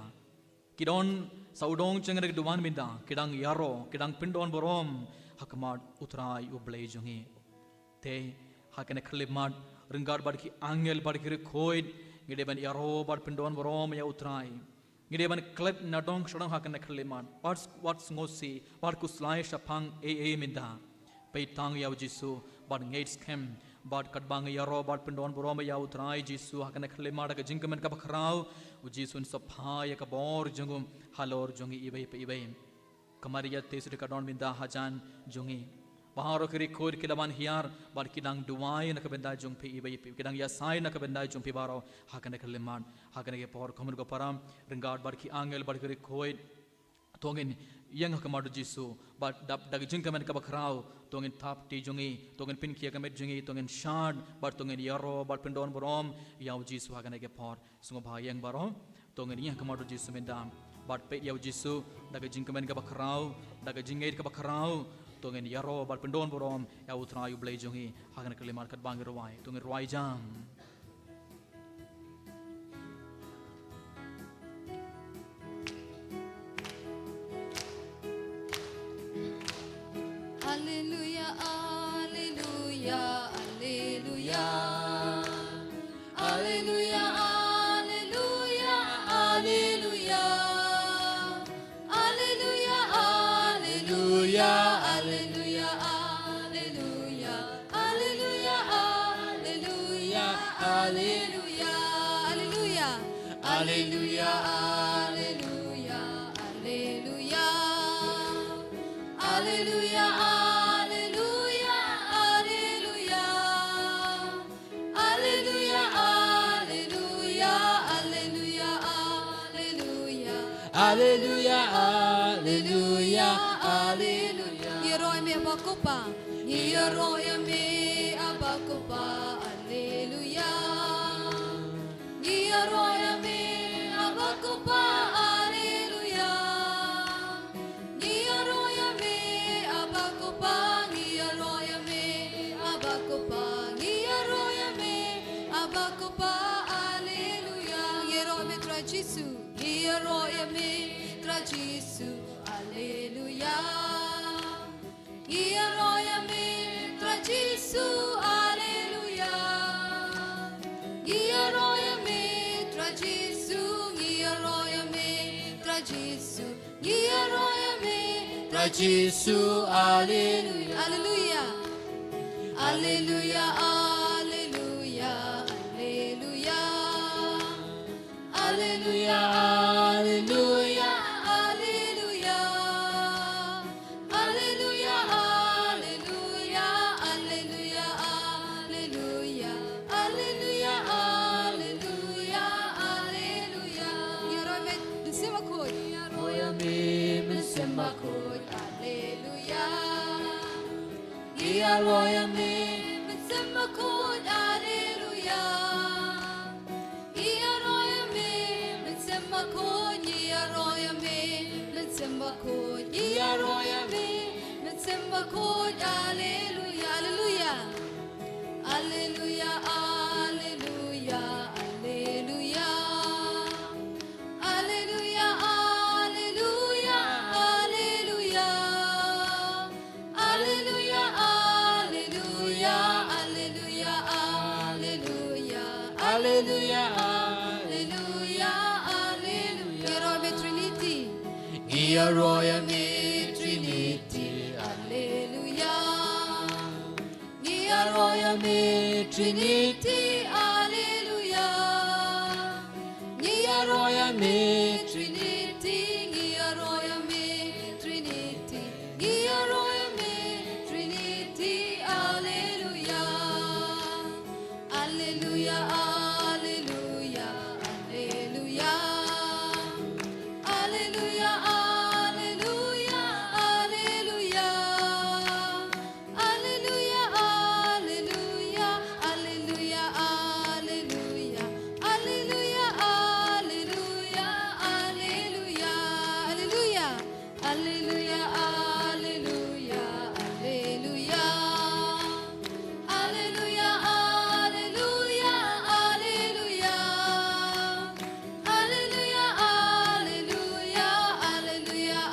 Ki don sa u dong jingngeit, ki dang wan mynta, ki dang ïaroh, ki dang pyndonburom ha khmat u Trai U Blei jong ngi. Te ha kane ka khyllipmat, ryngkat bad ki angel bad ki riewkhuid, ngi dei ban ïaroh bad pyndonburom ïa u Trai. Ngi dei ban klet na dong sha dong ha kane ka khyllipmat. Wat, wat sngewsih, wat khuslai shaphang ei ei mynta. Peit tang ïa u Jisu bad ngeit skhem, bad katba ngi ïaroh bad pyndonburom ïa u Trai Jisu ha kane ka khyllipmat da ka jingkmen kaba khraw, u Jisu un sa phah ïa ka bor jong u halor jong ngi iwei pa iwei. Ka Maria te shu dei ka don mynta hajan jong ngi. Baroh ki riewkhuid ki la wan hiar bad ki dang duwai na ka bynta jong phi iwei pa iwei, ki dang ïasai na ka bynta jong phi baroh ha kane ka khyllipmat, ha kane ka por. Ko Khun Bapara, ryngkat bad ki angel bad ki riewkhuid, to ngin ïeng ha khmat u Jisu bad dap da ka jingkmen kaba khraw, to ngin thap kti jong ngi, to ngin pynkhia ka met jong ngi, to ngin shad, bad to ngin ïaroh bad pyndonburom ïa u Jisu ha kane ka por. Sngewbha ïeng baroh, to ngin ïeng ha khmat u Jisu mynta bad peit ïa u Jisu da ka jingkmen kaba khraw, da ka jingngeit kaba khraw, to ngin ïaroh bad pyndonburom ïa u Trai U Blei jong ngi ha kane ka khyllipmat katba ngi rwai. To ngin rwai jam. Alleluia, alleluia, alleluia. Alleluia, alleluia, alleluia. Alleluia, alleluia, alleluia, alleluia. Alleluia, alleluia, alleluia. Alleluia. Alleluia, alleluia, alleluia. Alleluia, alleluia, alleluia. Alleluia, alleluia, alleluia, alleluia. Alleluia, alleluia, alleluia. Ngi ïaroh ïa me Abba Kpa. Ngi ïaroh ïa me Abba Kpa. Alleluia. Ngi ïaroh ïa me Abba Kpa. Alleluia. Ngi ïaroh ïa me Abba Kpa, ngi ïaroh ïa me Abba Kpa, ngi ïaroh ïa me Abba Kpa, alleluia. Ngi ïaroh ïa me Trai Jisu, ngi ïaroh ïa me Trai Jisu, alleluia. Ngi ïaroh ïa me Trai Jisu, alleluia. Ngi ïaroh ïa me Trai Jisu, ngi ïaroh ïa me Trai Jisu, ngi Jisu, alleluia. Alleluia. Alleluia, alleluia, alleluia. Alleluia, alleluia, alleluia. Alleluia, alleluia, alleluia, alleluia. Alleluia, alleluia, alleluia. Ngi ïaroh ïa me mynsiem bakhuid. Ngi ïaroh ïa me mynsiem bakhuid. Alleluia. Ngi ïaroh ïa me mynsiem bakhuid. Alleluia. Ngi ïaroh ïa me mynsiem bakhuid. Ngi ïaroh ïa me mynsiem bakhuid. Ngi ïaroh ïa me mynsiem bakhuid. Alleluia. Alleluia. Alleluia, alleluia, alleluia. Alleluia, alleluia, alleluia. Alleluia, alleluia, alleluia, alleluia. Alleluia, alleluia, alleluia. Ngi ïaroh ïa me Trinity. Ngi ïaroh ïa me Trinity. Alleluia. Ngi ïaroh ïa me Trinity, alleluia. Ngi ïaroh ïa me Trinity, ngi ïaroh ïa me Trinity, ngi ïaroh ïa me Trinity, alleluia. Alleluia, alleluia, alleluia. Alleluia, alleluia, alleluia. Alleluia, alleluia, alleluia, alleluia. Alleluia, alleluia, alleluia, alleluia. Alleluia, alleluia, alleluia. Alleluia, alleluia, alleluia. Alleluia, alleluia, alleluia, alleluia. Alleluia, alleluia, alleluia, alleluia. Alleluia, alleluia, alleluia. Alleluia, alleluia, alleluia. Alleluia, alleluia, alleluia,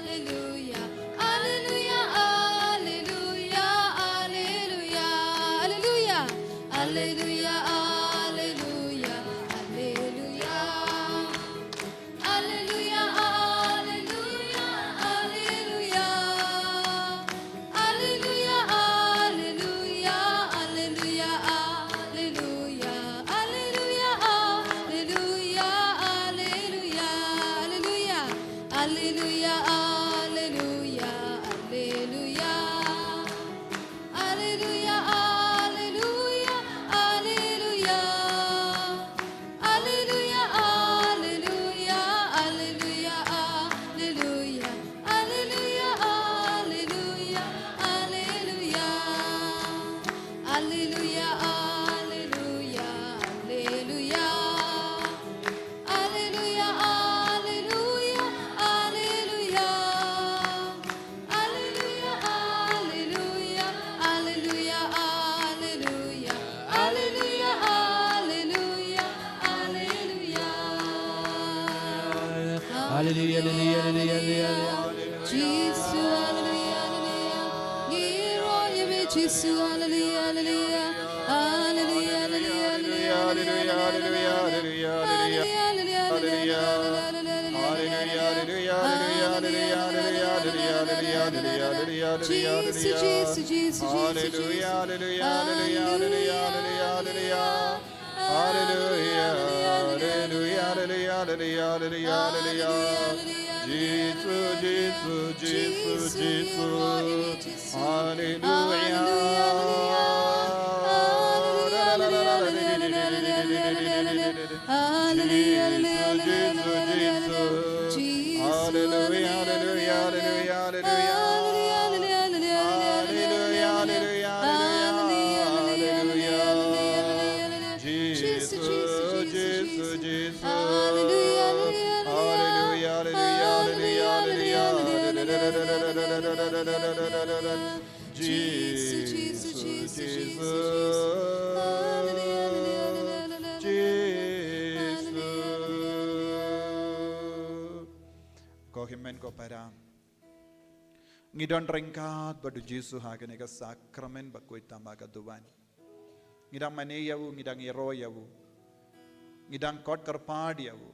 alleluia. Alleluia, alleluia, alleluia, alleluia. Alleluia, alleluia, alleluia. Alleluia, alleluia, alleluia. Alleluia, alleluia, alleluia, alleluia. Alleluia, alleluia, alleluia. Alleluia, alleluia, alleluia. Alleluia, alleluia, alleluia. Alleluia, alleluia, alleluia, alleluia. Alleluia, alleluia, alleluia. Alleluia, alleluia, alleluia, alleluia. Jisu, alleluia, alleluia. Ngi ïaroh ïa me Jisu, alleluia, alleluia. Alleluia, alleluia, alleluia, alleluia, alleluia. Alleluia, alleluia, alleluia, alleluia. Alleluia, alleluia, alleluia, alleluia, alleluia, alleluia, alleluia, alleluia. Jisu, Jisu, Jisu, Jisu, Jisu. Alleluia, alleluia, alleluia, alleluia, alleluia, alleluia. Alleluia, alleluia, alleluia, alleluia, alleluia, alleluia. Jisu, Jisu, Jisu, Jisu. Alleluia. Alleluia, alleluia, alleluia, alleluia, alleluia, alleluia. Alleluia, alleluia, alleluia, alleluia, alleluia. Jisu, alleluia, alleluia, alleluia, alleluia. Alleluia, alleluia, alleluia, alleluia, alleluia. Alleluia, alleluia, alleluia, alleluia, alleluia. Alleluia, alleluia, alleluia, alleluia. Jisu, Jisu, Jisu, Jisu, Jisu. Alleluia, alleluia, alleluia. Alleluia, alleluia, alleluia, alleluia, alleluia. Jisu, Jisu, Jisu, Jisu, Jisu. Alleluia, alleluia, alleluia, alleluia. Jisu. Ko hynmen ko para, ngi don ryngkat bad u Jisu ha kane ka sakramen bakhuid tam ba ka duwan. Ngi dang mane ïa u, ngi dang ïaroh ïa u, ngi dang kot kyrpad ïa u.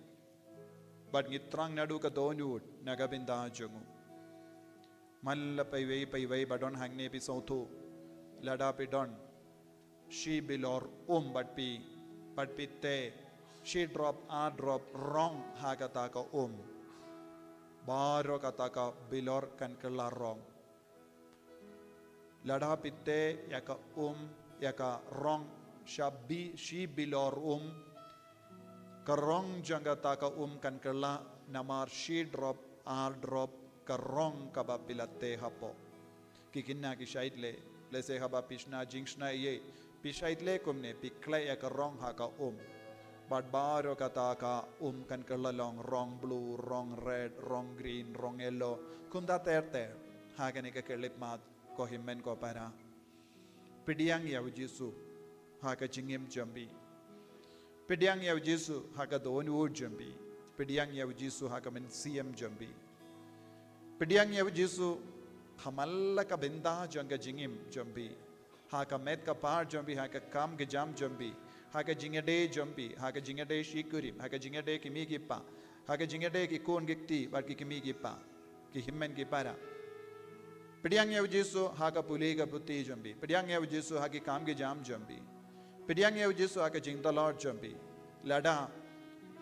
Bad ngi thrang naduh ka dohnud na ka bynta jong u. Man la paiwei paiwei ba don hangne phi sngewthuh, lada phi don shi bilor um bad phi, bad phi teh shi drop ar drop rong ha kata ka um, baroh kata ka bilor kan kylla rong. Lada phi teh ïa ka um, ïa ka rong sha bi, shi bilor um, ka rong jong kata ka um kan kylla, namar shi drop ar drop ka rong kaba phi la teh hapoh. Ki khynnah ki shait leh, lehse haba phi shna jingshna ïeit, phi shait leh kumne, phi khleh ïa ka rong ha ka um, bad baroh kata ka um kan kylla long rong blue, rong red, rong green, rong yellow, kumta ter ter. Ha kane ka khyllipmat, ko hynmen ko para, pdiang ïa u Jisu ha ka jingim jong phi. Pdiang ïa u Jisu ha ka dohnud jong phi. Pdiang ïa u Jisu ha ka mynsiem jong phi. Pdiang ïa u Jisu ha man la ka bynta jong ka jingim jong phi, ha ka met ka par jong phi, ha ka kam ka jam jong phi, ha ka jingïadei jong phi, ha ka jingïadei shi kurim, ha ka jingïadei ki mei ki pa, ha ka jingïadei ki khun ki kti bad ki kmie ki kpa, ki hynmen ki para. Pdiang ïa u Jisu ha ka pule ka puthi jong phi. Pdiang ïa u Jisu ha ki kam ki jam jong phi. Pdiang ïa u Jisu ha ka jingtlot jong phi. Lada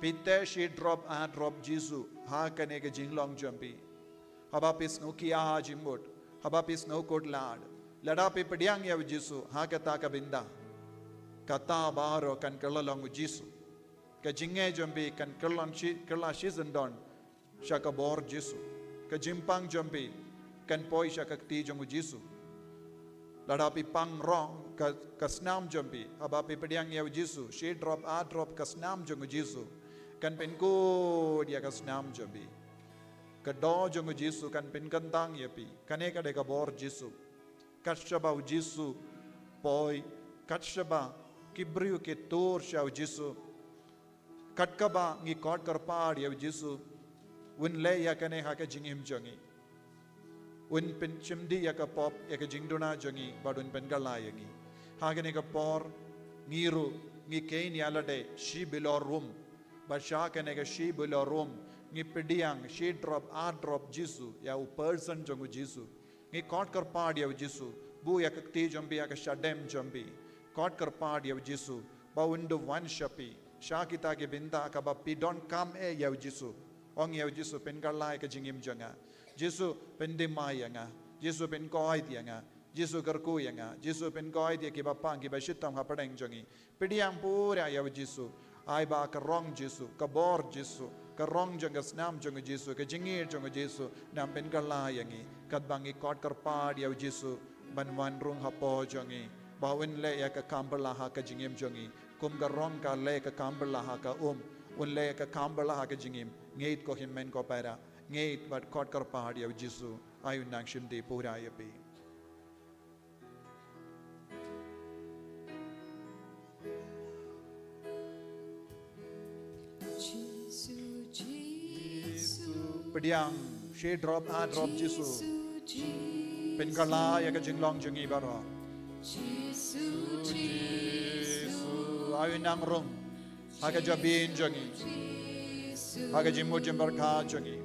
phi teh shi drop ar drop Jisu ha kane ka jinglong jong phi, haba phi sngewkhia ha jingmut, haba phi sngewkhuslai, lada phi pdiang ïa u Jisu ha kata ka bynta, kata baroh kan kylla long u Jisu. Ka jingngeit jong phi kan kylla shi, kylla shisyndon sha ka bor Jisu. Ka jingpang jong phi kan poi sha ka kti jong u Jisu. Lada phi pang rong ka, ka snam jong phi, haba phi pdiang ïa u Jisu shi drop ar drop ka snam jong u Jisu kan pynkut ïa ka snam jong phi. Ka doh jong u Jisu kan pynkyntang ïa phi. Kane ka dei ka bor Jisu. Kat shaba u Jisu poi, kat shaba ki briew ki tur sha u Jisu, kat kaba ngi khot kyrpad ïa u Jisu, un leh ïa kane ha ka jingim jong ngi. Un pynshim dih ïa ka pop, ïa ka jingduna jong ngi, bad un pynkylla ïa ngi. Ha kane ka por, ngi ruh ngi kheiñ ïa lade shi bilor um, bad sha kane ka shi bilor um ngi pdiang shi drop ar drop Jisu ïa u person jong u Jisu. Ngi khot kyrpad ïa u Jisu, buh ïa ka kti jong phi, ïa ka shadem jong phi. Khot kyrpad ïa u Jisu ba un duh wan sha phi, sha kita ki bynta kaba phi donkam eh ïa u Jisu. Ong ïa u Jisu, pynkylla ïa ka jingim jong nga. Jisu, pynthymmai ïa nga. Jisu, pynkoit ïa nga. Jisu, kyrkhu ïa nga. Jisu, pynkoit ïa kiba pang, kiba shitom hapdeng jong ngi. Pdiang pura ïa u Jisu. Ai ba ka rong Jisu, ka bor Jisu, ka rong jong ka snam jong u Jisu, ka jingngeit jong u Jisu, nang pynkylla ïa ngi, katba ngi khot kyrpad ïa u Jisu ban wan rung hapoh jong ngi, ba un leh ïa ka kam phylla ha ka jingim jong ngi, kum ka rong ka leh ka kam phylla ha ka um, un leh ïa ka kam phylla ha ka jingim. Ngeit ko hynmen ko para, ngeit bad khot kyrpad ïa u Jisu, ai un nang shim dih pura ïa phi. Pdiang shi drop ar drop Jisu. Pynkylla ïa ka jinglong jong ngi baroh. Jisu, ai un nang rung ha ka jabieng jong ngi, ha ka jingmut jingpyrkhat jong ngi,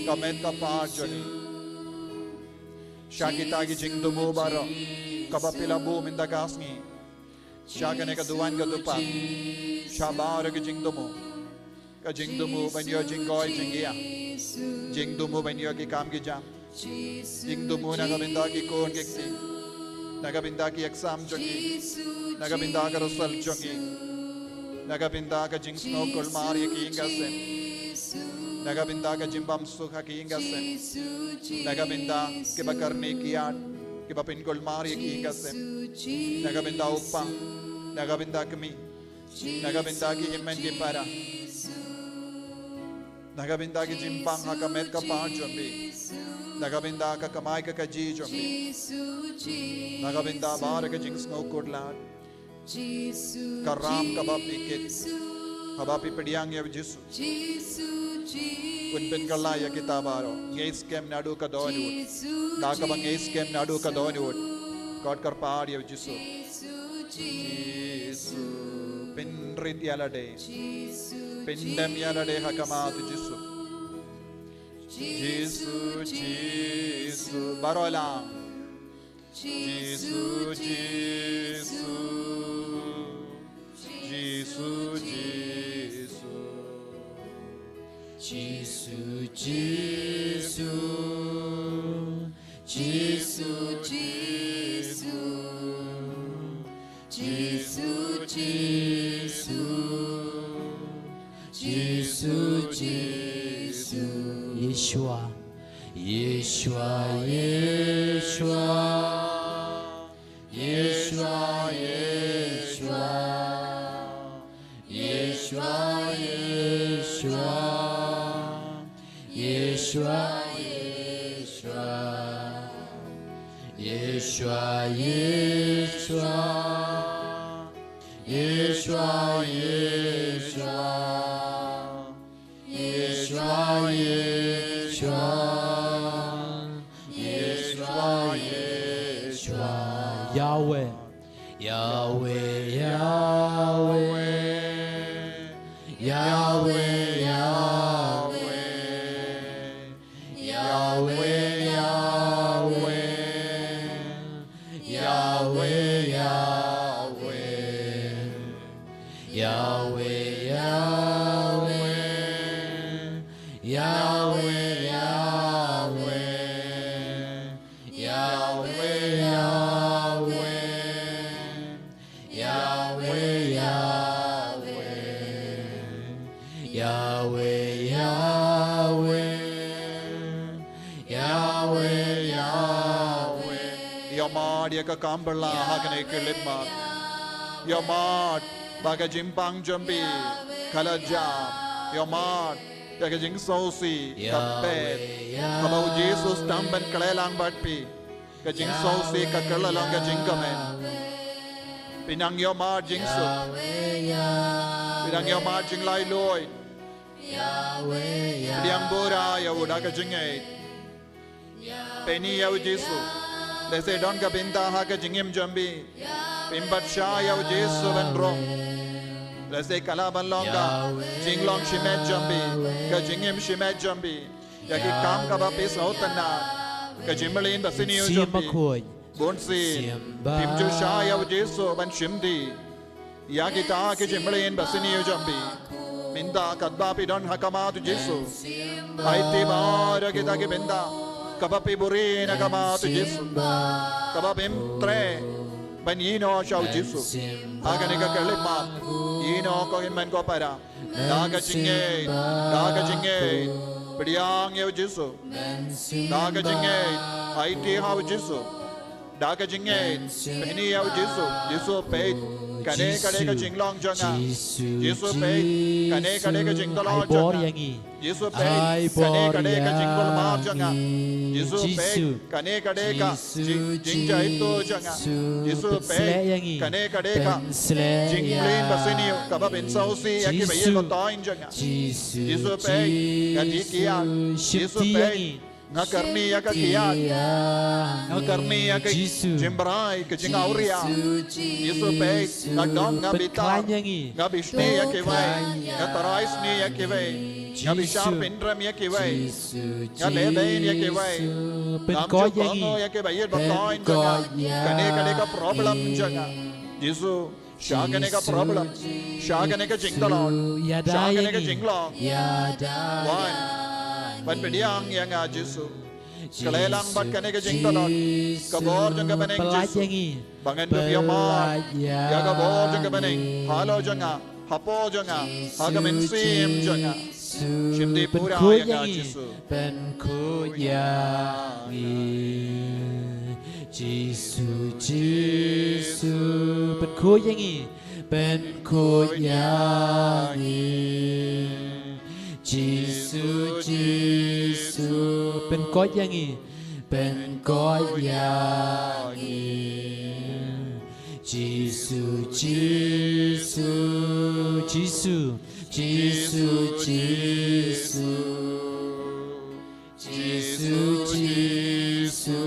ka met ka par jong ngi. Sha kita ki jingthmu baroh kaba phi la buh mynta ka sngi, sha kane ka duwan ka dupat, sha baroh ki jingthmu. Ka jingthmu ban ïoh jingkoit jingkhiah, jingthmu ban ïoh ki kam ki jam, jingthmu na ka bynta ki khun ki kti, na ka bynta ki exam jong ngi, na ka bynta ka result jong ngi, na ka bynta ka jingsngewkulmar ïa ki ïing ka sem, na ka bynta ka jingbymsuk ha ki ïing ka sem, na ka bynta kiba kyrni kiad, kiba pynkulmar ïa ki ïing ka sem, na ka bynta u kpa, na ka bynta kmie, na ka bynta ki hynmen ki para, na ka bynta ki jingpang ha ka met ka par jong phi, na ka bynta ka kamai ka kajih jong phi, na ka bynta baroh ka jingsngewkhuslai, ka ram kaba phi kit haba phi pdiang ïa u Jisu. Un pynkylla ïa kita baroh. Ngeit skhem naduh ka dohnud. Da kaba ngeit skhem naduh ka dohnud, khot kyrpad ïa u Jisu. Jisu, pynrit ïa lade. Pyndem ïa lade ha khmat u Jisu. Jisu, Jisu, baroh lang. Jisu, Jisu, Jisu, Jisu. Jisu, Jisu, Jisu, Jisu. Jisu, Jisu, Jisu, Jisu. Yeshua, Yeshua, Yeshua, Yeshua, Yeshua. Yeshua, Yeshua, Yeshua, Yeshua. Yeshua, Yeshua, Yeshua, Yeshua. Yeshua, Yeshua, Yeshua, Yeshua. Yahweh. Yahweh, Yahweh. Yahweh, Yahweh. Yahweh, Yahweh. Yahweh, Yahweh. Yahweh, Yahweh. Yahweh, Yahweh. Yahweh, Yahweh. Yahweh, Yahweh. Yahweh, Yahweh. Yahweh, Yahweh. Ïoh mad ïa ka kam pyrshah ha kane ka khyllipmat. Ïoh mad ba ka jingpang jong phi ka la jia. Ïoh mad ïa ka jingsngewsih ka pet kaba u Jisu u sdang ban khleh lang bad phi. Ka jingsngewsih ka kylla long ka jingkmen. Phi nang ïoh mad jingsuk. Phi nang ïoh mad jinglaitluid. Pdiang bor ïa u da ka jingngeit. Pyni ïa u Jisu. Lehse don ka bynta ha ka jingim jong phi. Phim pat shah ïa u Jisu ban rung. Lehse ka lah ban long ka jinglong shimet jong phi, ka jingim shimet jong phi. Ïa ki kam kaba phi sngewtynnat, ka jingmlien ba sniew jong phi. Bunsien phim ju shah ïa u Jisu ban shim ti ïa kita ki jingmlien ba sniew jong phi. Mynta katba phi don ha khmat u Jisu, aiti baroh kita ki bynta kaba phi buhrieh na khmat u Jisu, kaba phim treh ban ïehnoh sha u Jisu. Ha kane ka khyllipmat, ïehnoh ko hynmen ko para. Da ka jingngeit, da ka jingngeit. Pdiang ïa u Jisu. Da ka jingngeit, aiti ha u Jisu. Da ka jingngeit, pyni ïa u Jisu. Jisu peit, kane ka dei ka jinglong jong nga. Jisu peit, kane ka dei ka jingtlot jong nga. Jisu peit, kane ka dei ka jingkulmar jong nga. Jisu peit, kane ka dei ka jing, jingjaituh jong nga. Jisu peit, kane ka dei ka jingmlien ba sniew kaba pynsngewsih ïa ki ba ïeit ba thoiñ jong nga. Jisu peit, nga dih kiad. Jisu peit, nga kyrni ïa ka kiad. Nga kyrni ïa ka jingbrai, ka jingawria. Jisu peit, nga dom, nga bitar, nga bishni ïa kiwei, nga tharai sni ïa kiwei, nga bishar pynrem ïa kiwei. Nga lehbeiñ ïa kiwei. Ngam ju kohnguh ïa ki ba ïeit ba thoiñ jong nga. Kane ka dei ka problem jong nga. Jisu, shah kane ka problem, shah kane ka jingtlot, shah kane ka jinglong. Wan ban pdiang ïa nga Jisu. Khleh lang bad kane ka jingtlot. Ka bor jong ka bneng Jisu. Ba ngan dup ïa mad ïa ka bor jong ka bneng halor jong nga, hapoh jong nga, ha ka mynsiem jong nga. Shim ti pura ïa nga Jisu. Pynkhuid ïa ngi Jisu, Jisu. Pynkhuid ïa ngi, pynkhuid ïa ngi Jisu, Jisu. Pynkhuid ïa ngi, pynkhuid ïa ngi Jisu, Jisu, Jisu, Jisu, Jisu. Jisu, Jisu,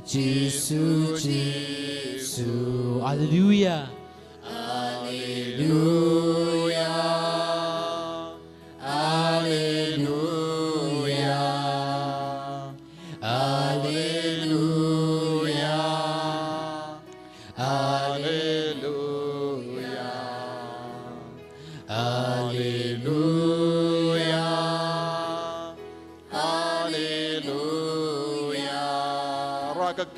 Jisu, Jisu. Haleluya. Haleluya. Haleluya.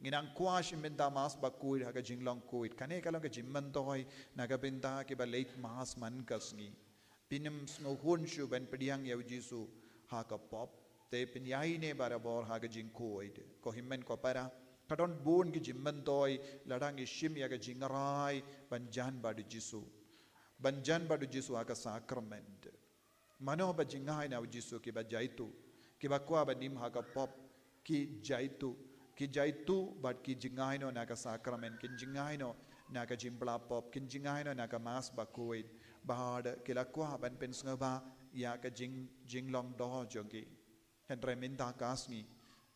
Ngi nang kwah shim bynta Mass bakhuid ha ka jinglong khuid. Kane ka long ka jingmyntoi na ka bynta kiba leit Mass man ka sngi. Phin ym sngewhun shuh ban pdiang ïa u Jisu ha ka pop. Te phin ïaineh barabor ha ka jingkhuid. Ko hynmen ko para, ka don bun ki jingmyntoi lada ngi shim ïa ka jingrai ban jan bad u Jisu. Ban jan bad u Jisu ha ka sakrament. Mano ba jngai na u Jisu? Kiba jaituh, kiba kwah ban im ha ka pop, ki jaituh, ki jaituh bad ki jngai noh na ka sakrament, kin jngai noh na ka jingpla pop, kin jngai noh na ka Mass bakhuid, bad ki la kwah ban pynsngewbha ïa ka jing, jinglong doh jong ki. Hynrei mynta ka sngi,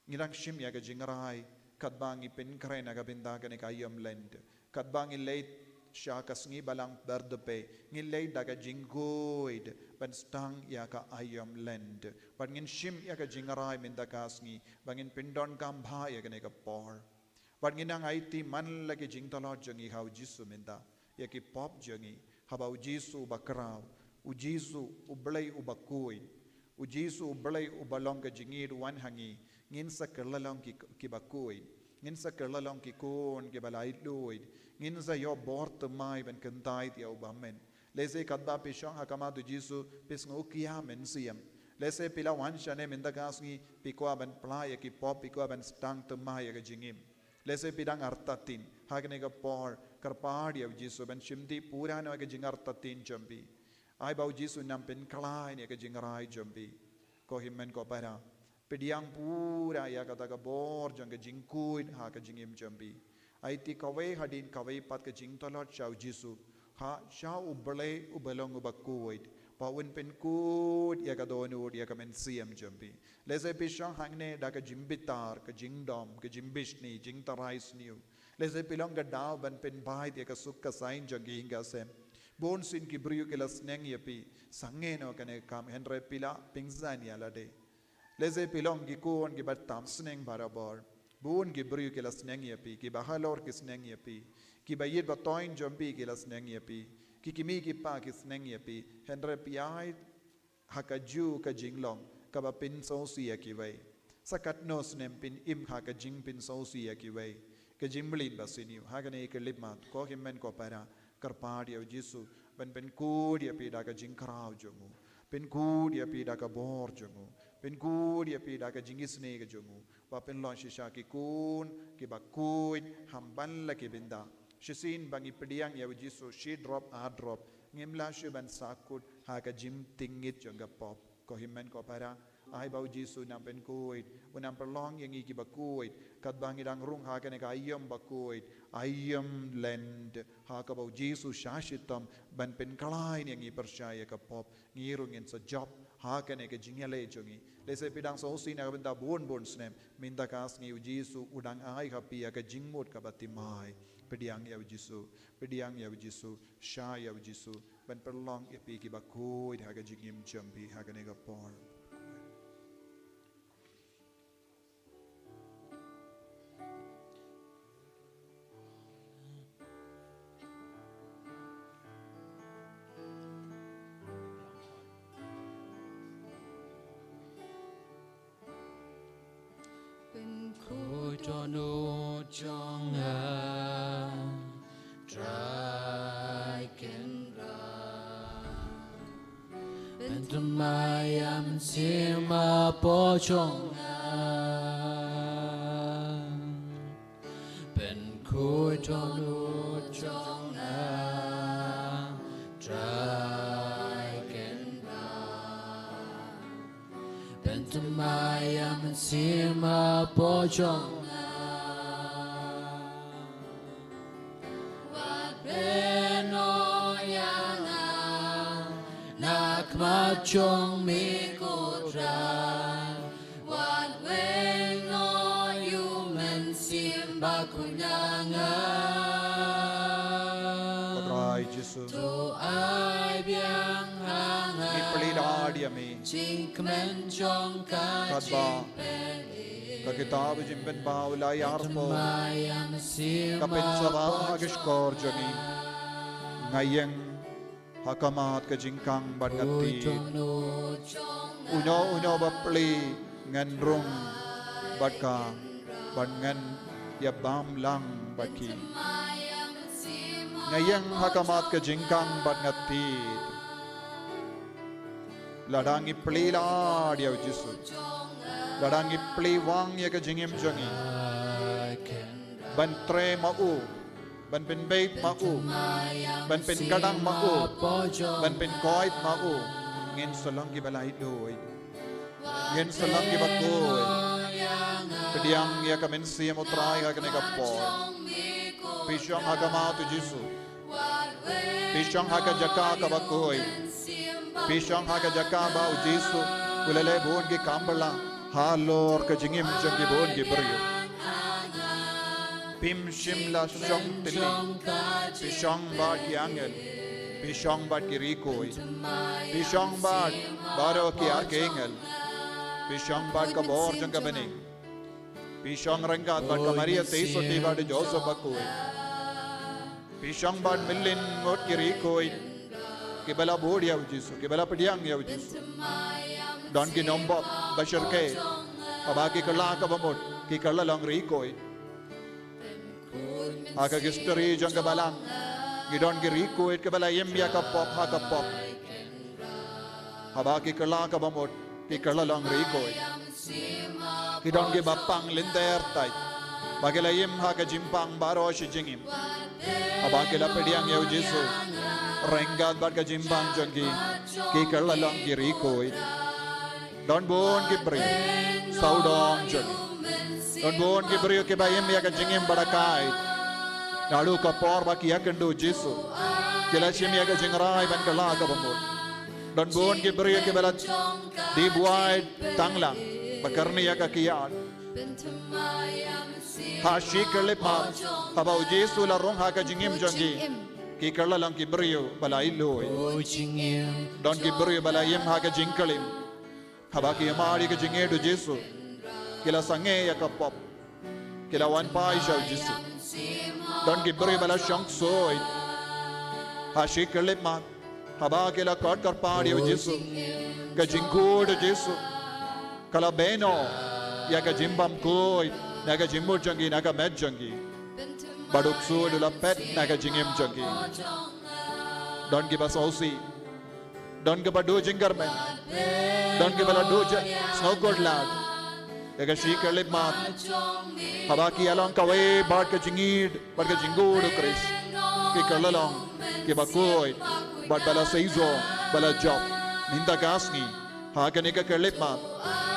ngi dang shim ïa ka jingrai, katba ngi pynkhreh na ka bynta kane ka aïom Lent, katba ngi leit sha ka sngi Balang Pyrthei, ngi leit da ka jingkhuid ban sdang ïa ka aïom Lent. Bad ngin shim ïa ka jingrai mynta ka sngi ba ngin pyndonkam bha ïa kane ka por. Bad ngin nang aiti man la ki jingtlot jong ngi ha u Jisu mynta, ïa ki pop jong ngi, haba u Jisu uba khraw, u Jisu u Blei uba khuid, u Jisu u Blei uba long ka jingïeit u wan ha ngi. Ngin sa kylla long ki, kiba khuid. Ngin sa kylla long ki khun kiba laitluid. Ngin sa ïoh bor thymmai ban kyntait ïa u bymman. Lehse katba phi shong ha khmat u Jisu phi sngew khia mynsiem. Lehse phi la wan shane mynta ka sngi, phi kwah ban pla ïa ki pop, phi kwah ban sdang thymmai ïa ka jingim. Lehse phi dang artatien. Ha kane ka por, kyrpad ïa u Jisu ban shimti pura noh ïa ka jingartatien jong phi. Ai ba u Jisu un nang pynkhlaiñ ïa ka jingrai jong phi. Ko hynmen ko para, pdiang pura ïa kata ka bor jong ka jingkhuid ha ka jingim jong phi. Aiti kawei hadien kawei pat ka jingtlot sha u Jisu, ha sha u Blei uba long uba khuid, ba un pynkhuid ïa ka dohnud, ïa ka mynsiem jong phi. Lehse phi shong hangne da ka jingbitar, ka jingdom, ka jingbishni, jingtharai sniew. Lehse phi long ka daw ban pynbeit ïa ka suk ka saiñ jong ki ïing ka sem. Bun sien ki briew ki la sneng ïa phi, sangeh noh kane ka kam, hynrei phi la pynsan ïa lade. Lehse phi long ki khun kiba tam sneng barabor. Bun ki briew ki la sneng ïa phi, kiba halor ki sneng ïa phi, kiba ïeit ba toiñ jong phi ki la sneng ïa phi, ki kmie ki kpa ki sneng ïa phi, hynrei phi ïaid ha kajuh ka jinglong kaba pynsngewsih ïa kiwei. Sa katno snem phin im ha ka jingpynsngewsih ïa kiwei? Ka jingmlien ba sniew. Ha kane ka khyllipmat, ko hynmen ko para, kyrpad ïa u Jisu ban pynkhuid ïa phi da ka jingkhraw jong u, pynkhuid ïa phi da ka bor jong u, pynkhuid ïa phi da ka jingisynei ka jong u, ba phin long shisha ki khun kiba khuid ha man la ki bynta. Shisien ba ngi pdiang ïa u Jisu shi drop ar drop, ngim lah shuh ban sahkut ha ka jingtngit jong ka pop. Ko hynmen ko para, ai ba u Jisu un nang pynkhuid, un nang pynlong ïa ngi kiba khuid, katba ngi dang rung ha kane ka aïom bakhuid, aïom Lent, ha kaba u Jisu u shah shitom ban pynkhlaiñ ïa ngi pyrshah ïa ka pop. Ngi ruh ngin sa jop ha kane ka jingïaleh jong ngi. Lehse phi dang sngewsih na ka bynta bun bun snem, mynta ka sngi u Jisu u dang ai ha phi ïa ka jingmut kaba thymmai. Pdiang ïa u Jisu, pdiang ïa u Jisu, shah ïa u Jisu ban pynlong ïa phi kiba khuid ha ka jingim jong phi ha kane ka por. Pynkhraw dohnud jong nga, Trai Kynrad. Pynthymmai ïa ka mynsiem hapoh jong nga. Pynkhraw dohnud jong nga, Trai Kynrad. Pynthymmai ïa ka mynsiem hapoh jong nga. Wat pynïaid noh ïa nga na khmat jong me ko Trai. Wat weng noh ïa u Mynsiem Bakhuid na nga. Ko Trai Jisu. To ai biang ha nga. Ngi plie da ïa me. Jingkmen jong ka. Katba jingpyni. Ka kitab Jingpynpaw lai arphew. Pynthymmai ïa ka mynsiem. Ka pynsawa ha ka shkor jong ngi. Nga ïeng ha khmat ka jingkhang bad nga tied. Uno uno ba plie ngan rung bad ka, bad ngan ïa bam lang bad ki. Nga ïeng ha khmat ka jingkhang bad nga tied. Lada ngi plie lad ïa u Jisu, lada ngi plie wang ïa ka jingim jong ngi ban trei ma u, ban pynbeit ma u, ban pynkdang ma u, ban pynkoit ma u, ngin sa long kiba la ïeit. Ngin sa long kiba khuid. Pdiang ïa ka mynsiem u Trai ha kane ka por. Phi shong ha khmat u Jisu. Phi shong ha ka jaka kaba khuid. Phi shong ha ka jaka ba u Jisu u la leh bun ki kam bylla halor ka jingim jong ki bun ki briew. Phim shym la shong tylli. Phi shong bad ki angel. Phi shong bad ki riewkhuid. Phi shong bad baroh ki archangel. Phi shong bad ka bor jong ka bneng. Phi shong ryngkat bad ka Maria Theisotti bad u Joseph bakhuid. Phi shong bad myllien ngut ki riewkhuid kiba la bud ïa u Jisu, kiba la pdiang ïa u Jisu. Don ki nongbok ba shyrkhei, haba ki kylla kaba mut, ki kylla long riewkhuid. Ha ka history jong ka balang, ngi don ki riewkhuid kiba la im ïa ka pop ha ka pop. Haba ki kylla kaba mut, ki kylla long riewkhuid. Ki don kiba pang lynter tai ba ki la im ha ka jingpang baroh shi jingim. Haba ki la pdiang ïa u Jisu ryngkat bad ka jingpang jong ki, ki kylla long ki riewkhuid. Don bun ki briew sawdong jong ngi. Don bun ki briew kiba im ïa ka jingim ba la kai. Naduh ka por ba ki ïakynduh u Jisu, ki la shim ïa ka jingrai ban kylla kaba mut. Don bun ki briew kiba la die buaid tang lang ba kyrni ïa ka kiad. Ha shi khyllipmat, haba u Jisu la rung ha ka jingim jong ki, ki kylla long ki briew ba la ïeit. Don ki briew ba la im ha ka jingklim. Haba ki ïamar ïa ka jingïeit u Jisu, ki la sangeh ïa ka pop. Ki la wan phai sha u Jisu. Don ki briew ba la shong ksuid. Ha shi khyllipmat, haba ki la khot kyrpad ïa u Jisu, ka jingkhuid u Jisu ka la beiñ noh ïa ka jingbymkhuid na ka jingmut jong ki, na ka met jong ki. Bad u ksuid u la phet na ka jingim jong ki. Don kiba sngewsih. Don kiba duh jingkyrmen. Don kiba la duh jingkhuslai. Ïa ka shi khyllipmat, haba ki ïalong kawei bad ka jingïeit bad ka jingkhuid u Khrist, ki kylla long kiba khuid bad ba la seisoh, ba la jop. Mynta ka sngi, ha kane ka khyllipmat,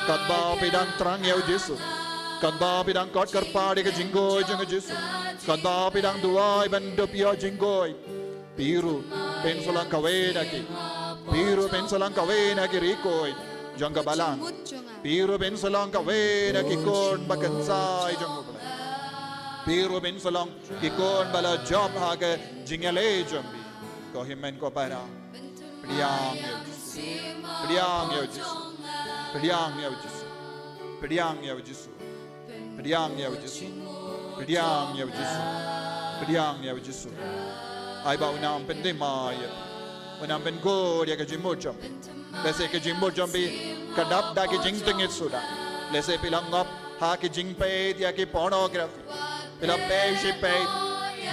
katba phi dang thrang ïa u Jisu, katba phi dang khot kyrpad ïa ka jingkhuid jong u Jisu, katba phi dang duwai ban dup ïa u jingkhuid, phi ruh phin sa long kawei na ki. Phi ruh phin sa long kawei na ki riewkhuid jong ka balang. Phi ruh phin sa long kawei na ki khun ba kynsai jong U Blei. Phi ruh phin sa long ki khun ba la jop ha ka jingïaleh jong phi. Ko hynmen ko para, pdiang ïa u Jisu. Pdiang ïa u Jisu. Pdiang ïa u Jisu. Pdiang ïa u Jisu. Pdiang ïa u Jisu. Pdiang ïa u Jisu. Pdiang ïa u Jisu. Ai ba un nang pyndem ïa, un nang pynkhuid ïa ka jingmut jong phi. Lehse ka jingmut jong phi ka dap da ki jingtngit suda. Lehse phi la ngop ha ki jingpeit ïa ki pornography. Phi la peit shi peit.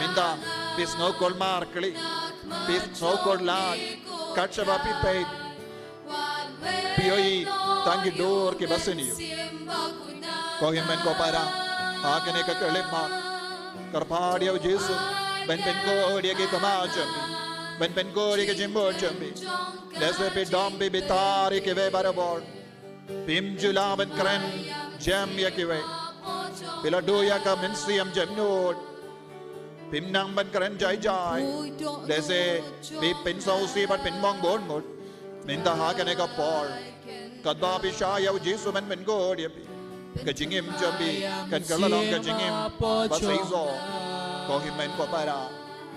Mynta phi sngew kulmar kli. Phi sngew kulmar kat shaba phi peit. Phi ïohi tang ki dur kiba sniew. Ko hynmen ko para, ha kane ka khyllipmat, kyrpad ïa u Jisu ban pynkhuid ïa ki khmat jong phi, ban pynkhuid ïa ki jingmut jong phi. Lehse phi dom phi bitar ïa kiwei barabor. Phim ju lah ban kren jem ïa kiwei. Phi la duh ïa ka mynsiem jemnud. Phim nang ban kren jai jai. Lehse phi pynsngewsih bad pynmong bun ngut. Mynta ha kane ka por, katba phi shah ïa u Jisu ban pynkhuid ïa phi, ka jingim jong phi kan kylla long ka jingim ba seisoh. Ko hynmen ko para,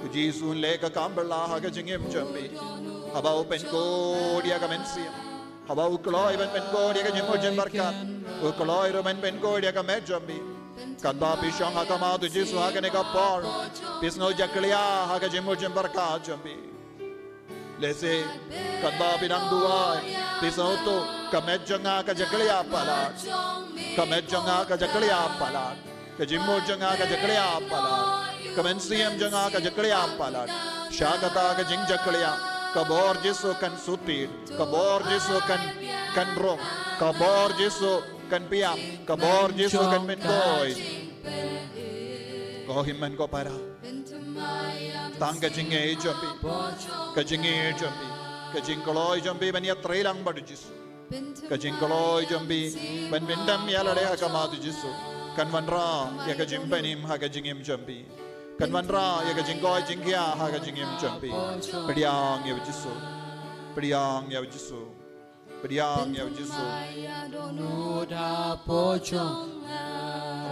u Jisu un leh ka kam bylla ha ka jingim jong phi. Haba u pynkhuid ïa ka mynsiem, haba u kloi ban pynkhuid ïa ka jingmut jingpyrkhat, u kloi ruh ban pynkhuid ïa ka met jong phi. Katba phi shong ha khmat u Jisu ha kane ka por, phi sngew jakhlia ha ka jingmut jingpyrkhat jong phi. Lehse katba phi dang duwai, phi sngew to, ka met jong nga ka jakhlia palat. Ka met jong nga ka jakhlia palat. Ka jingmut jong nga ka jakhlia palat. Ka mynsiem jong nga ka jakhlia palat. Sha kata ka jingjakhlia, ka bor Jisu kan sut tied. Ka bor Jisu kan, kan rung. Ka bor Jisu kan piam. Ka bor Jisu kan mih khuid. Ko hynmen ko para, tang ka jingngeit jong phi, ka jingngeit jong phi, ka jingkloi jong phi ban ïatrei lang bad u Jisu, ka jingkloi jong phi ban pyndem ïa lade ha khmat u Jisu, kan wanrah ïa ka jingpynim ha ka jingim jong phi, kan wanrah ïa ka jingkoit jingkhiah ha ka jingim jong phi. Pdiang ïa u Jisu. Pdiang ïa u Jisu. Pdiang ïa u Jisu.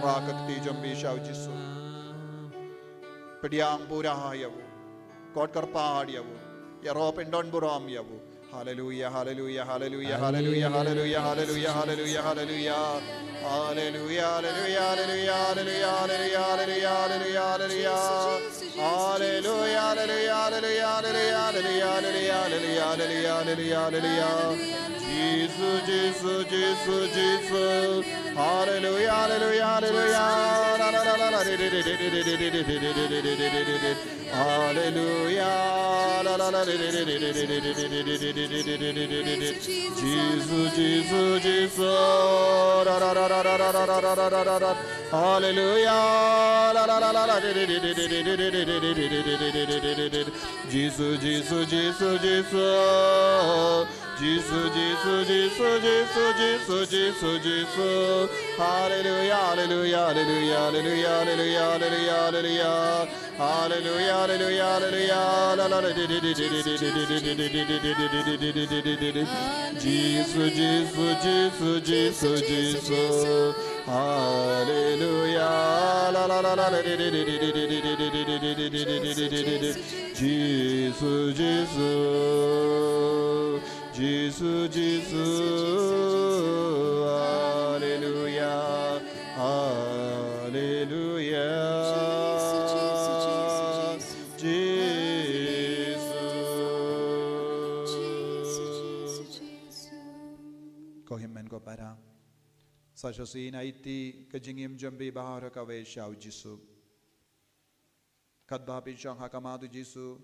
Rah ka kti jong phi sha u Jisu. Pdiang pura ïa u. Kot kyrpad ïa u. Ïaroh pyndonburom ïa u. Haleluia, haleluia, haleluia, haleluia, haleluia, haleluia, haleluia, haleluia. Haleluia, haleluia, haleluia, haleluia, haleluia, haleluia, haleluia. Haleluia, haleluia, haleluia, haleluia. Jisu, Jisu, Jisu, Jisu. Haleluia, haleluia, haleluia. La, la, la, la, la. Haleluia. La, la, la. Jisu, Jisu, Jisu. Ra, ra, ra. Haleluia. La, la, la, la, la. Jisu, Jisu, Jisu, Jisu. Jisu, Jisu, Jisu, Jisu, Jisu, Jisu, Jisu. Haleluia, haleluia, haleluia. Haleluia, haleluia, haleluia. La, la, la. Jisu, Jisu, Jisu, Jisu, Jisu. Haleluia. La, la, la, la. Jisu, Jisu. Jisu, Jisu. Haleluia. Haleluia. Jisu, Jisu, Jisu, Jisu. Jisu. Jisu, Jisu, Jisu. Ko hynmen ko para, sa shisien aiti ka jingim jong phi baroh kawei sha u Jisu. Katba phi shong ha khmat u Jisu,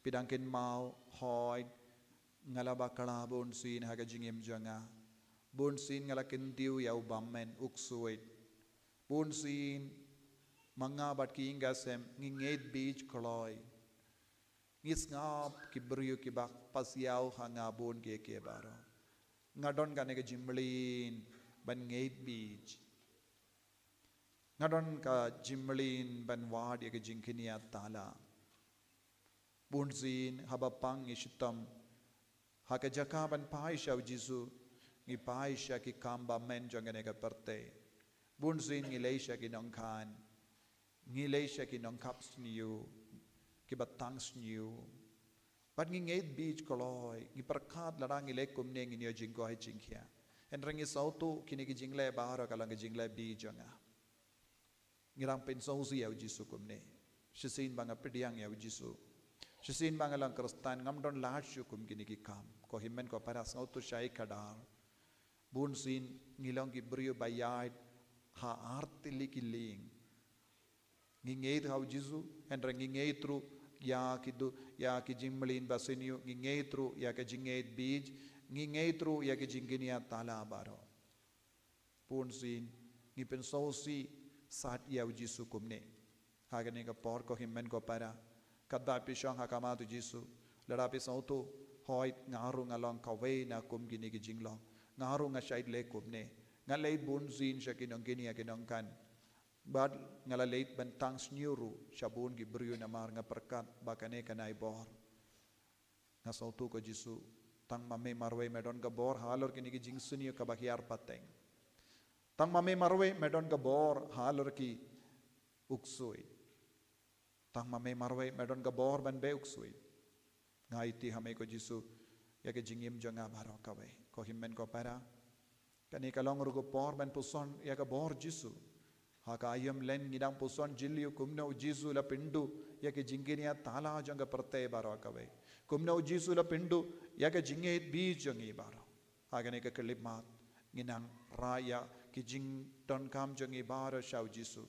phi dang kynmaw, hooid, nga la bakla bunsien ha ka jingim jong nga. Bunsien nga la kyntiew ïa u bymman, u ksuid. Bunsien ma nga bad ki ïing ki sem ngi ngeit bieit kloi. Ngi sngap ki briew kiba pasiaw ha nga bun kiei kiei baroh. Nga don kane ka jingmlien ban ngeit bieit. Nga don ka jingmlien ban wad ïa ka jingkñia tala. Bunsien haba pang ngi shitom ha ka jaka ban phai sha u Jisu, ngi phai sha ki kam bymman jong kane ka pyrthei. Bunsien ngi leit sha ki nongkhan, ngi leit sha ki nongkap sniew, kiba tang sniew. Bad ngi ngeit bieit kloi, ngi pyrkhat lada ngi leh kumne ngin ïoh jingkoit jingkhiah. Hynrei ngi sngewthuh kine ki jingleh baroh ka long ki jingleh bieit jong nga. Ngi dang pynsngewsih ïa u Jisu kumne. Shisien ba nga pdiang ïa u Jisu, shisien ba nga long Khristan, ngam don lad shuh kum kine ki kam. Ko hynmen ko para, sngewthuh shai khadar. Bunsien ngi long ki briew ba ïaid ha artylli ki lieng. Ngi ngeit ha u Jisu, hynrei ngi ngeit ruh ïa ki du, ïa ki jingmlien basniew, ngi ngeit ruh ïa ka jingngeit bieit, ngi ngeit ruh ïa ka jingkñia tala baroh. Bunsien ngi pynsngewsih sat ïa u Jisu kumne. Ha kane ka por ko hynmen ko para, katba phi shong ha khmat u Jisu, lada phi sngewthuh, hooid nga ruh nga long kawei na kum kine ki jinglong. Nga ruh nga shait leh kumne. Nga leit bunsien sha ki nongkñia ki nongkhan. Bad nga la leit ban tang sniew ruh sha bun ki briew namar nga pyrkhat ba kane ka nai bor. Nga sngewthuh ko Jisu, tang ma me marwei me don ka bor halor kine ki jingsniew kaba hiar pateng. Tang ma me marwei me don ka bor halor ki u ksuid. Tang ma me marwei me don ka bor ban beh u ksuid. Nga aiti ha me ko Jisu ïa ka jingim jong nga baroh kawei. Ko hynmen ko para, kane ka long ruh ka por ban puson ïa ka bor Jisu. Ha ka aïom lynti ngi dang puson jylliew kumno u Jisu la pynduh ïa ka jingkñia tala jong ka pyrthei baroh kawei. Kumno u Jisu la pynduh ïa ka jingngeit bieit jong ngi baroh. Ha kane ka khyllipmat ngin nang rah ïa ki jingdonkam jong ngi baroh sha u Jisu.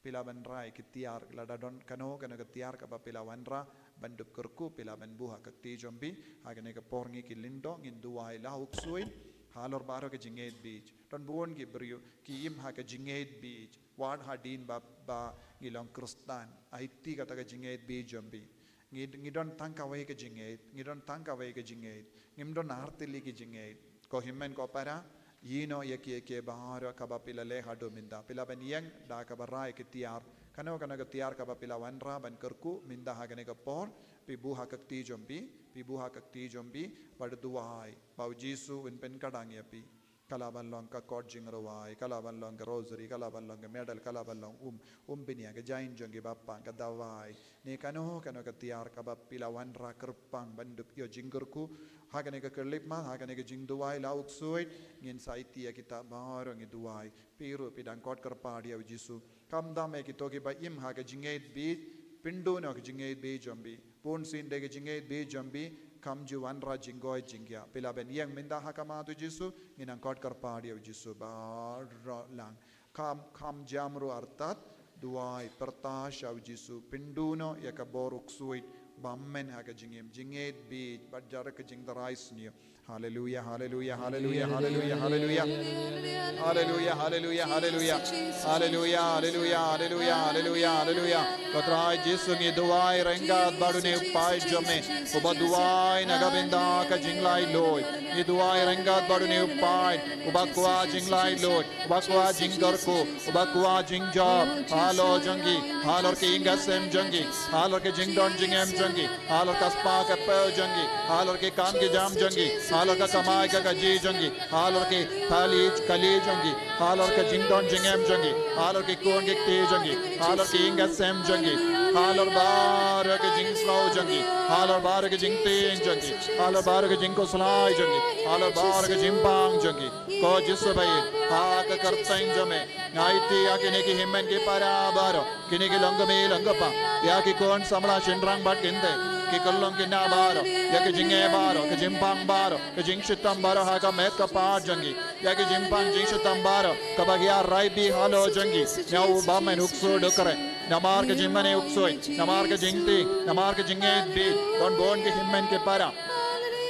Phi lah ban rai ki tiar, lada don kano kano ka tiar kaba phi lah wanrah ban dup kyrkhu, phi lah ban buh ha ka kti jong phi. Ha kane ka por ngi ki lyngdoh ngin duwai la u ksuid halor baroh ka jingngeit bieit. Don bun ki briew ki im ha ka jingngeit bieit wat hadien ba, ba ngi long Khristan. Aiti kata ka jingngeit bieit jong phi. Ngi, ngi don tang kawei ka jingngeit, ngi don tang kawei ka jingngeit, ngim don artylli ki jingngeit. Ko hynmen ko para, ïehnoh ïa kiei kiei baroh kaba phi la leh haduh mynta. Phi lah ban ïeng da kaba rai ki tiar. Kano kano ka tiar kaba phi lah wanrah ban kyrkhu mynta ha kane ka por, phi buh ha ka kti jong phi, phi buh ha ka kti jong phi, bad duwai ba u Jisu un pynkhiah ïa phi. Ka lah ban long ka kot jingrwai, ka lah ban long ka rosary, ka lah ban long ka medal, ka lah ban long um, um bniah, ka jaiñ jong ki bapang, ka dawai, ne kano kano ka tiar kaba phi lah wanrah kyrpang ban dup ïoh jingkyrkhu ha kane ka khyllipmat, ha kane ka jingduwai la u ksuid. Ngin sa aiti ïa kita baroh, ngi duwai. Phi ruh phi dang kot kyrpad ïa u Jisu. Khamtam ïa kito kiba im ha ka jingngeit bieit, pynduh noh ka jingngeit bieit jong phi. Bunsien de ka jingngeit bieit jong phi kam ju wanrah jingkoit jingkhiah. Phi lah ban ïeng mynta ha khmat u Jisu, ngin nang kot kyrpad ïa u Jisu baroh lang. Kham, kham jam ruh artat, duwai, pyrta sha u Jisu, pynduh noh ïa ka bor u ksuid bymmen ha ka jingim, jingngeit bieit bad jar ka jingtharai sniew. Haleluia, haleluia, haleluia, haleluia, haleluia. Haleluia, haleluia, haleluia. Haleluia, haleluia, haleluia, haleluia, haleluia. Ko Trai Jisu, ngi duwai ryngkat bad une u paid jong me uba duwai na ka bynta ka jinglaitluid. Ngi duwai ryngkat bad une u paid uba kwah jinglaitluid, uba kwah jingkyrkhu, uba kwah jingjop halor jong ki, halor ki ïing ki sem jong ki, halor ki jingdon jingem jong ki, halor ka spah ka phew jong ki, halor ki kam ki jam jong ki, halor ka kamai ka kajih jong ki, halor ki kali kali jong ki, halor ka jingdon jingem jong ki, halor ki khun ki kti jong ki, halor ki ïing ki sem jong ki, halor baroh ka jingsngew jong ki, halor baroh ka jingtieng jong ki, halor baroh ka jingkhuslai jong ki, halor baroh ka jingpang jong ki. Ko Jisu ba ïeit, ha ka kyrteng jong me, nga aiti ïa kine ki hynmen ki para baroh, kine ki long kmie long kpa, ïa ki khun samla shynrang bad kynthei, ki khyllung ki khynnah baroh, ïa ki jingeh baroh, ki jingpang baroh, ki jingshitom baroh ha ka met ka phad jong ki, ïa ki jingpang jingshitom baroh kaba ki ïa rai bih halor jong ki, na u bymmen u ksuid u khreh. Namar ka jingmane u ksuid, namar ka jingtieng, namar ka jingngeit bieit, don bun ki hynmen ki para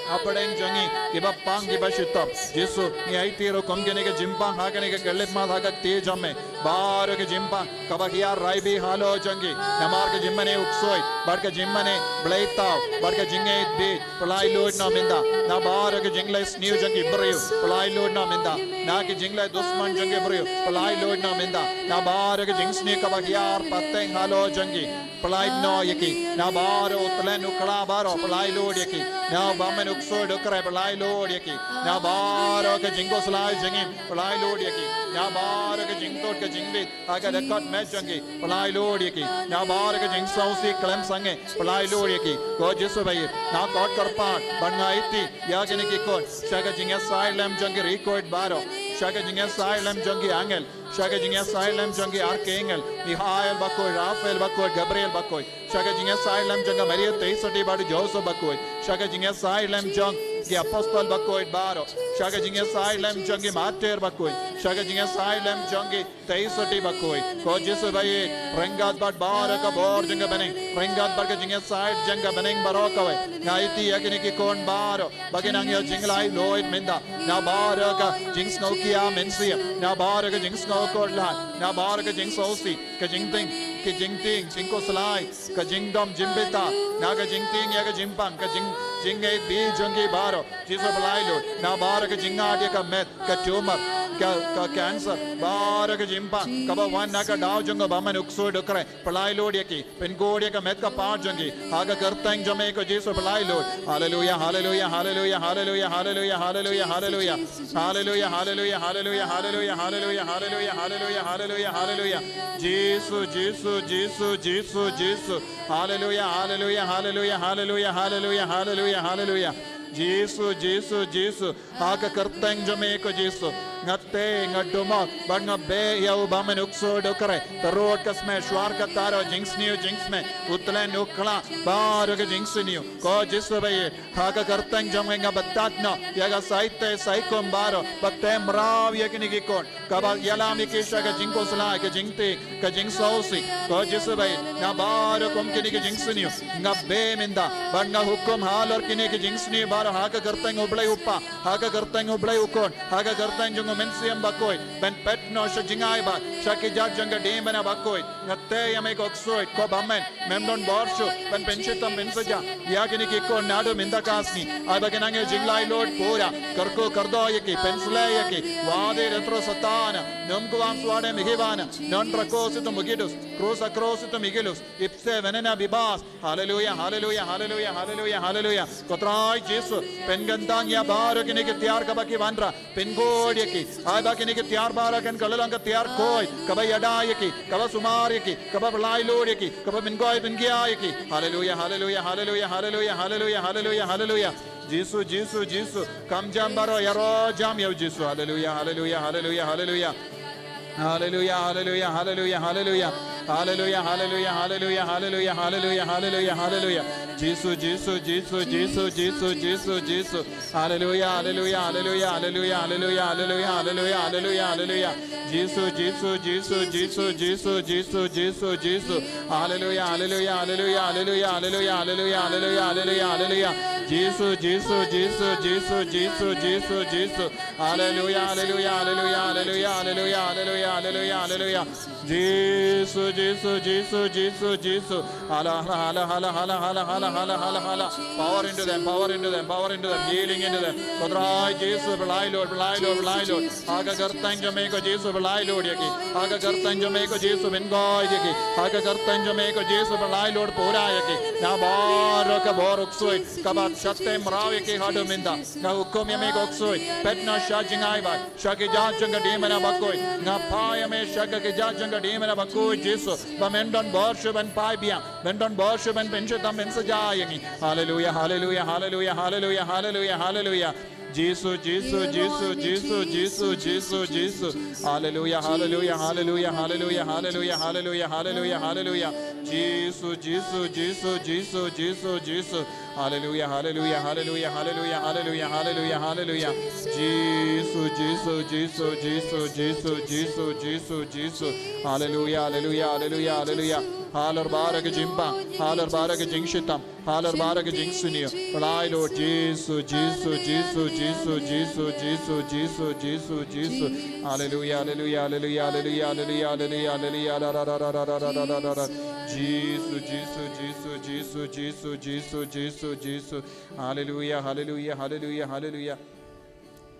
hapdeng jong ngi kiba pang kiba shitom. Jisu, ngi aiti rukom kine ki jingpang ha kane ka khyllipmat ha ka kti jong me. Baroh ki jingpang kaba ki ïa rai bih halor jong ki, namar ka jingmane u ksuid bad ka jingmane blei thaw bad ka jingngeit bieit, pyllait luid noh mynta. Na baroh ka jingleh sniew jong ki briew, pyllait luid noh mynta. Na ka jingleh dusmon jong ki briew, pyllait luid noh mynta. Na baroh ka jingsniew kaba ki ïa pateng halor jong ki, pyllait noh ïa ki. Na baroh u tlen u khlad baroh, pyllait luid ïa ki. Na u bymmen u ksuid u khreh, pyllait luid ïa ki. Na baroh ka jingkhuslai jingim, pyllait luid ïa ki. Na baroh ka jingtud ka jingbit ha ka dkhot met jong ki, pyllait luid ïa ki. Na baroh ka jingsngewsih khlem sangeh, pyllait luid ïa ki. Ko Jisu ba ïeit, nga kot kyrpad bad nga aiti ïa kine ki khun sha ka jingïasaid lem jong ki riewkhuid baroh, sha ka jingïasaid lem jong ki angel, sha ka jingïasaid lem jong ki archangel, Mikhael bakhuid, Raphael bakhuid, Gabriel bakhuid, sha ka jingïasaid lem jong ka Maria Theisotti bad u Joseph bakhuid, sha ka jingïasaid lem jong ki apostol bakhuid baroh, sha ka jingïasaid lem jong ki martyr bakhuid, sha ka jingïasaid lem jong ki Theisotti bakhuid. Ko Jisu ba ïeit, ryngkat bad baroh ka bor jong ka bneng, ryngkat bad ka jingïasaid jong ka bneng baroh kawei, nga aiti ïa kine ki khun baroh ba kin nang ïoh jinglaitluid mynta. Na baroh ka jingsngew khia mynsiem, na baroh ka jingsngew khuslai, na baroh ka jingsngewsih, ka jingtieng, ka jingtieng, jingkhuslai, ka jingdom jingbitar, na ka jingtieng ïa ka jingpang, ka jing, jingngeit bieit jong ki baroh. Jisu pyllait luid, na baroh ka jingngat ïa ka met, ka tumor, ka, ka cancer, baroh ka jingpang kaba wan na ka daw jong ka bymmen u ksuid u khreh, pyllait luid ïa ki, pynkut ïa ka met ka phad jong ki ha ka kyrteng jong me ko Jisu, pyllait luid. Haleluia, haleluia, haleluia, haleluia, haleluia, haleluia, haleluia. Haleluia, haleluia, haleluia, haleluia, haleluia, haleluia, haleluia, haleluia, haleluia. Jisu, Jisu, Jisu, Jisu, Jisu. Haleluia, haleluia, haleluia, haleluia, haleluia, haleluia, haleluia. Jisu, Jisu, Jisu. Ha ka kyrteng jong me ko Jisu. Nga tei, nga dumok, bad nga beh ïa u bymman u ksuid u khreh. Tyrut ka smet, shuar ka taro, jingsniew jingsmet, u tlen u khlad, baroh ka jingsniew. Ko Jisu ba ïeit, ha ka kyrteng jong me nga batai noh ïa ka saite saikum baroh, ba tei mraw ïa kine ki khun. Kaba ïalam ïa ki sha ka jingkhuslai, ka jingtieng, ka jingsngewsih. Ko Jisu ba ïeit, na baroh kum kine ki jingsniew nga beh mynta, bad nga hukum halor kine ki jingsniew baroh ha ka kyrteng U Blei U Kpa, ha ka kyrteng U Blei U Khun, ha ka kyrteng jong U Mynsiem Bakhuid, ban peit noh sha jingai bad sha ki jait jong ka dei mynta bakhuid. Nga tei ïa me ko ksuid, ko bymman, mem don bor shuh ban pynshitom pynsaja ïa kine ki khun naduh mynta ka sngi. Ai ba kin nang ïoh jinglaitluid pura, kyrkhu kyrdoh ïa ki, pynsleh ïa ki. Wad ïa u dei u tro Satan, nym kwah shuwa de me ki bana, non rakos ito mugidus, krus a krus ito migilus, ipse venena bibas. Haleluya, haleluya, haleluya, haleluya, haleluya. Ko Trai Jisu, pynkyntang ïa baroh kine ki tiar kaba ki wanrah, pynkhuid ïa ki. Ai ba kine ki tiar baroh kan kylla long ka tiar khuid, kaba ïada ïa ki, kaba sumar ïa ki, kaba pyllait luid ïa ki, kaba pynkhuid pynkhia ïa ki. Haleluya, haleluya, haleluya, haleluya, haleluya, haleluya, haleluya. Jisu, Jisu, Jisu. Kam jam baroh, ïaroh jam ïa u Jisu. Haleluya, haleluya, haleluya, haleluya. Haleluya, haleluya, haleluya, haleluya. Haleluya, haleluya, haleluya, haleluya, haleluya, haleluya, haleluya. Jisu, Jisu, Jisu, Jisu, Jisu, Jisu, Jisu. Haleluya, haleluya, haleluya, haleluya, haleluya, haleluya, haleluya, haleluya, haleluya. Jisu, Jisu, Jisu, Jisu, Jisu, Jisu, Jisu, Jisu. Haleluya, haleluya, haleluya, haleluya, haleluya, haleluya, haleluya, haleluya, haleluya. Jisu, Jisu, Jisu, Jisu, Jisu, Jisu, Jisu. Haleluya, haleluya, haleluya, haleluya, haleluya, haleluya, haleluya, haleluya. Jisu, Jisu, Jisu, Jisu, Jisu. Hala, hala, hala, hala, hala, hala, hala, hala, hala, hala. Power into them, power into them, power into them, healing into them. Ko Trai Jisu, pyllait luid, pyllait luid, pyllait luid. Ha ka kyrteng jong me ko Jisu, pyllait luid ïa ki. Ha ka kyrteng jong me ko Jisu, pynkhuid ïa ki. Ha ka kyrteng jong me ko Jisu, pyllait luid pura ïa ki. Na baroh ka bor u ksuid kaba shah tei mraw ïa ki haduh mynta. Nga hukum ïa me ko ksuid, peit noh sha jingai bad sha ki jait jong ka dei mynta bakhuid. Nga phah ïa me sha ka ki jait jong ka dei mynta bakhuid Jisu, ba men don bor shuh ban phai biang, men don bor shuh ban pynshitom pynsaja ïa ngi. Haleluya, haleluya, haleluya, haleluya, haleluya, haleluya. Jisu, Jisu, Jisu, Jisu, Jisu, Jisu, Jisu. Haleluya, haleluya, haleluya, haleluya, haleluya, haleluya, haleluya, haleluya. Jisu, Jisu, Jisu, Jisu, Jisu, Jisu. Haleluya, haleluya, haleluya, haleluya, haleluya, haleluya, haleluya. Jisu, Jisu, Jisu, Jisu, Jisu, Jisu, Jisu. Haleluya, haleluya, haleluya, haleluya. Halor baroh ki jingpang, halor baroh ki jingshitom, halor baroh ki jingsniew. Pyllait luid Jisu, Jisu, Jisu, Jisu, Jisu, Jisu, Jisu, Jisu, Jisu. Haleluya, haleluya, haleluya, haleluya, haleluya, haleluya, haleluya. Jisu, Jisu, Jisu, Jisu, Jisu, Jisu, Jisu, Jisu, Jisu. Haleluya, haleluya, haleluya, haleluya.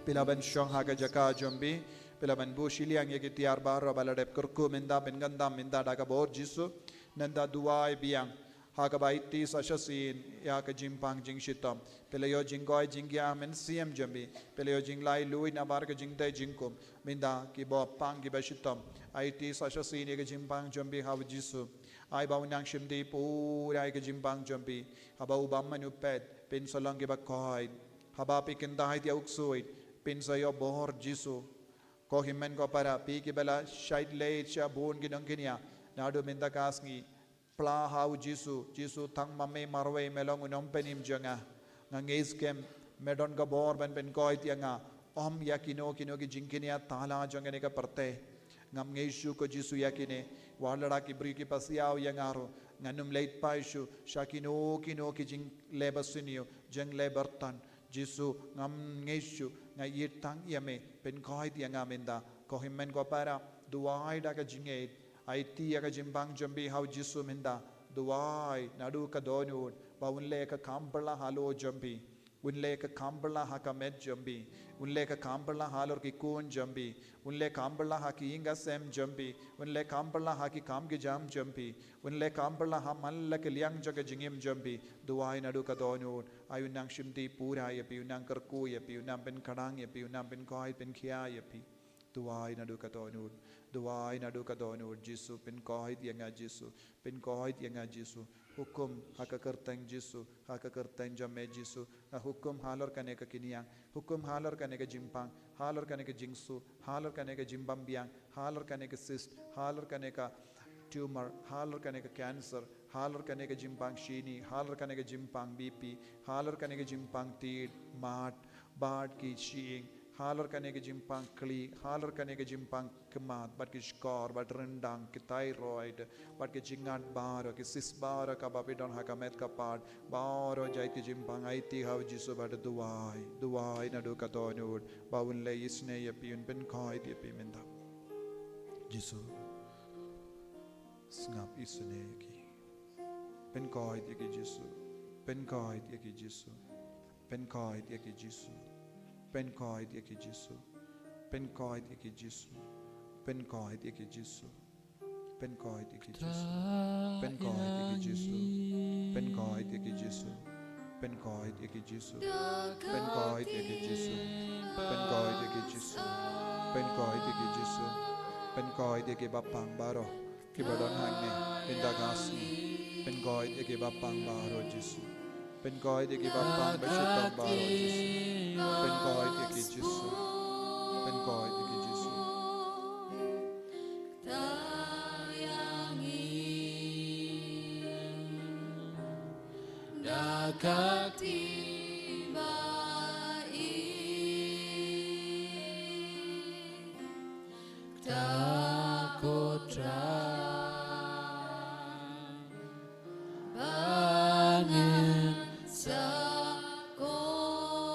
Phi lah ban shong ha ka jaka jong phi. Phi lah ban buh shiliang ïa ki tiar baroh ba la dep kyrkhu mynta, pynkyntang mynta da ka bor Jisu. Nangta duwai biang ha kaba aiti sa shisien ïa ka jingpang jingshitom. Phi la ïoh jingkoit jingkhiah mynsiem jong phi. Phi la ïoh jinglaitluid na bar ka jingtei jingkhum. Mynta kiba pang kiba shitom, aiti sa shisien ïa ka jingpang jong phi ha u Jisu. Ai ba un nang shimti pura ïa ka jingpang jong phi. Haba u bymman u peit, phin sa long kiba koit. Haba phi kyntait ïa u ksuid, phin sa ïoh bor Jisu. Ko hynmen ko para, phi kiba la shait leit sha bun ki nongkñia naduh mynta ka sngi. Phla ha u Jisu, Jisu, tang ma me marwei me long u nongpynim jong nga. Nga ngeit skhem me don ka bor ban pynkoit ïa nga. Ym ïa kino kino ki jingkñia thala jong kane ka pyrthei. Ngam ngeit shuh ko Jisu ïa kine. Wat la ki briew ki pasiaw ïa nga ruh, ngan ym leit phai shuh sha kino kino ki jingleh basniew, jingleh byrtan. Jisu, ngam ngeit shuh, nga ïeit tang ïa me, pynkoit ïa nga mynta. Ko hynmen ko para, duwai da ka jingngeit. Aiti ïa ka jingpang jong phi ha u Jisu mynta. Duwai naduh ka dohnud ba un leh ka kam phylla halor jong phi. Un leh ka kam phylla ha ka met jong phi. Un leh ka kam phylla halor ki khun jong phi. Un leh kam phylla ha ki ïing ki sem jong phi. Un leh kam phylla ha ki kam ki jam jong phi. Un leh kam phylla ha man la ki liang jong ka jingim jong phi. Duwai naduh ka dohnud. Ai un nang shimti pura ïa phi, un nang kyrkhu ïa phi, un nang pynkhrang ïa phi, un nang pynkoit pynkhiah ïa phi. Duwai naduh ka dohnud. Duwai naduh ka dohnud. Jisu, pynkoit ïa nga Jisu. Pynkoit ïa nga Jisu. Hukum ha ka kyrteng Jisu, ha ka kyrteng jong me Jisu. Nga hukum halor kane ka kynja, hukum halor kane ka jingpang, halor kane ka jingsu, halor kane ka jingbymbiang, halor kane ka cyst, halor kane ka tumor, halor kane ka cancer, halor kane ka jingpang shini, halor kane ka jingpang B P, halor kane ka jingpang tied, mad, bad ki shyieng, halor kane ka jingpang kli, halor kane ka jingpang khmat, bad ki shkor, bad ryndang, ki thyroid, bad ki jingngad baroh, ki cyst baroh kaba phi don ha ka met ka phad, baroh jait ki jingpang, aiti ha u Jisu bad duwai, duwai naduh ka dohnud, ba un leh isynei ïa phi, un pynkhuid ïa phi mynta. Jisu. Sngap isynei ïa ki. Pynkhuid ïa ki Jisu. Pynkhuid ïa ki Jisu. Pynkhuid ïa ki Jisu. Pynkhuid ïa ki Jisu. Pynkhuid ïa ki Jisu. Pynkhuid ïa ki Jisu. Pynkhuid ïa ki Jisu. Pynkhuid ïa ki Jisu. Pynkhuid ïa ki Jisu. Pynkhuid ïa ki Jisu. Pynkhuid ïa ki Jisu. Pynkhuid ïa ki Jisu. Pynkhuid ïa ki Jisu. Pynkhuid ïa ki bapang baroh kiba don hangne mynta ka sngi. Pynkhuid ïa ki bapang baroh Jisu. Pynkhuid ïa ki bapang bashitom baroh Jisu. Pynkhuid ïa ki Jisu. Pynkhuid ïa ki Jisu. Da ka kti ba ïeit, ta ko Trai, ba ngin sa koh.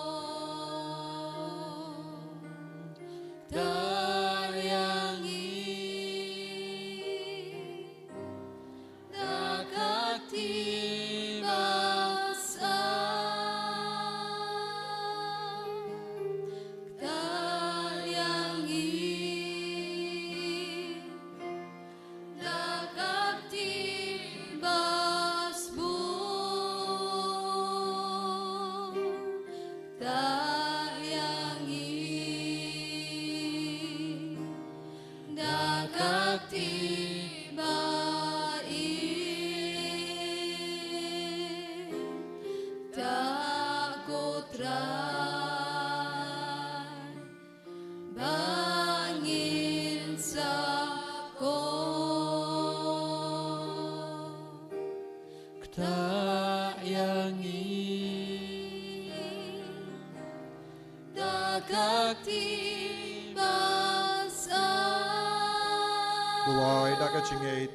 Tang ïa ngi da ka kti ba sah. Tang ïa ngi da ka kti ba sbun. Tang ïa ngi da ka kti ba ïeit, ta ko Trai, ba ngin sa koh. Ktah ïa ngi da ka kti ba sah. Duwai da ka jingngeit.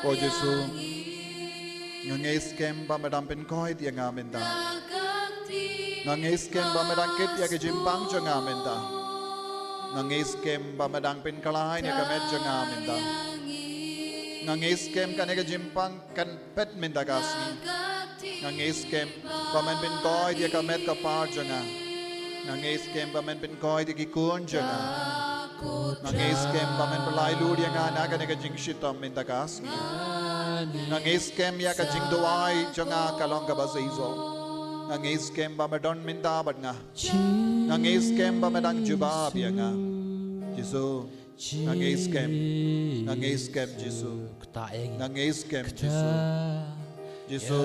Ko Jisu, nga ngeit skhem ba me dang pynkhuid ïa nga mynta. Nga ngeit skhem ba me dang kit ïa ka jingpang jong nga mynta. Nga ngeit skhem ba me dang pynkhlaiñ ïa ka met jong nga mynta. Nga ngeit skhem kane ka jingpang kan phet mynta ka sngi. Nga ngeit skhem ba men pynkhuid ïa ka met ka phad jong nga. Nga ngeit skhem ba men pynkhuid ïa ki khun jong nga. Nga ngeit skhem ba men pynlait lut ïa nga na kane ka jingshitom mynta ka sngi. Nga ngeit skhem ïa ka jingduwai jong nga ka long kaba shisha. Nga ngeit skhem ba me don mynta bad nga. Nga ngeit skhem ba me dang jubab ïa nga. Jisu, nga ngeit skhem. Nga ngeit skhem Jisu. Nga ngeit skhem Jisu. Jisu,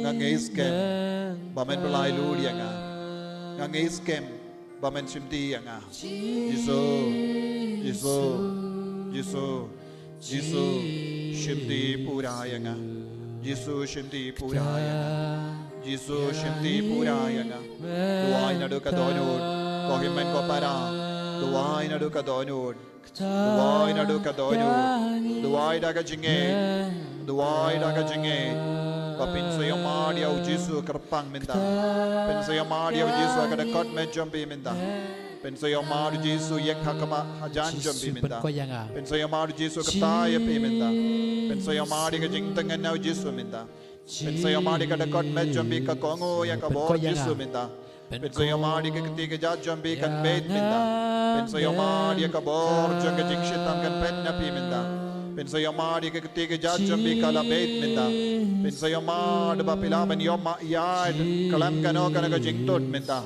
nga ngeit skhem ba men pynlait lut ïa nga. Nga ngeit skhem ba men shimti ïa nga. Jisu, Jisu, Jisu, Jisu, shimti pura ïa nga. Jisu, shimti pura ïa nga. Jisu, shimti pura ïa nga. Duwai naduh ka dohnud. Ko hynmen ko para, duwai naduh ka dohnud. Duwai naduh ka dohnud. Duwai da ka jingngeit. Duwai da ka jingngeit. Ba phin sa ïohmad ïa u Jisu kyrpang mynta. Phin sa ïohmad ïa u Jisu ha ka dkhot met jong phi mynta. Phin sa ïohmad u Jisu ïeng ha khmat hajan jong phi mynta. Phin sa ïohmad u Jisu kata ïa phi mynta. Phin sa ïohmad ïa ka jingtngen na u Jisu mynta. Phin sa ïohmad ïa ka dkhot met jong phi ka kohnguh ïa ka bor Jisu mynta. Phin sa ïohmad ïa ka kti ka jait jong phi kan beit mynta. Phin sa ïohmad ïa ka bor jong ka jingshitom kan phet na phi mynta. Phin sa ïohmad ïa ka kti ka jait jong phi ka la beit mynta. Phin sa ïohmad ba phi lah ban ïohmad ïa khlem kano kano ka jingtut mynta.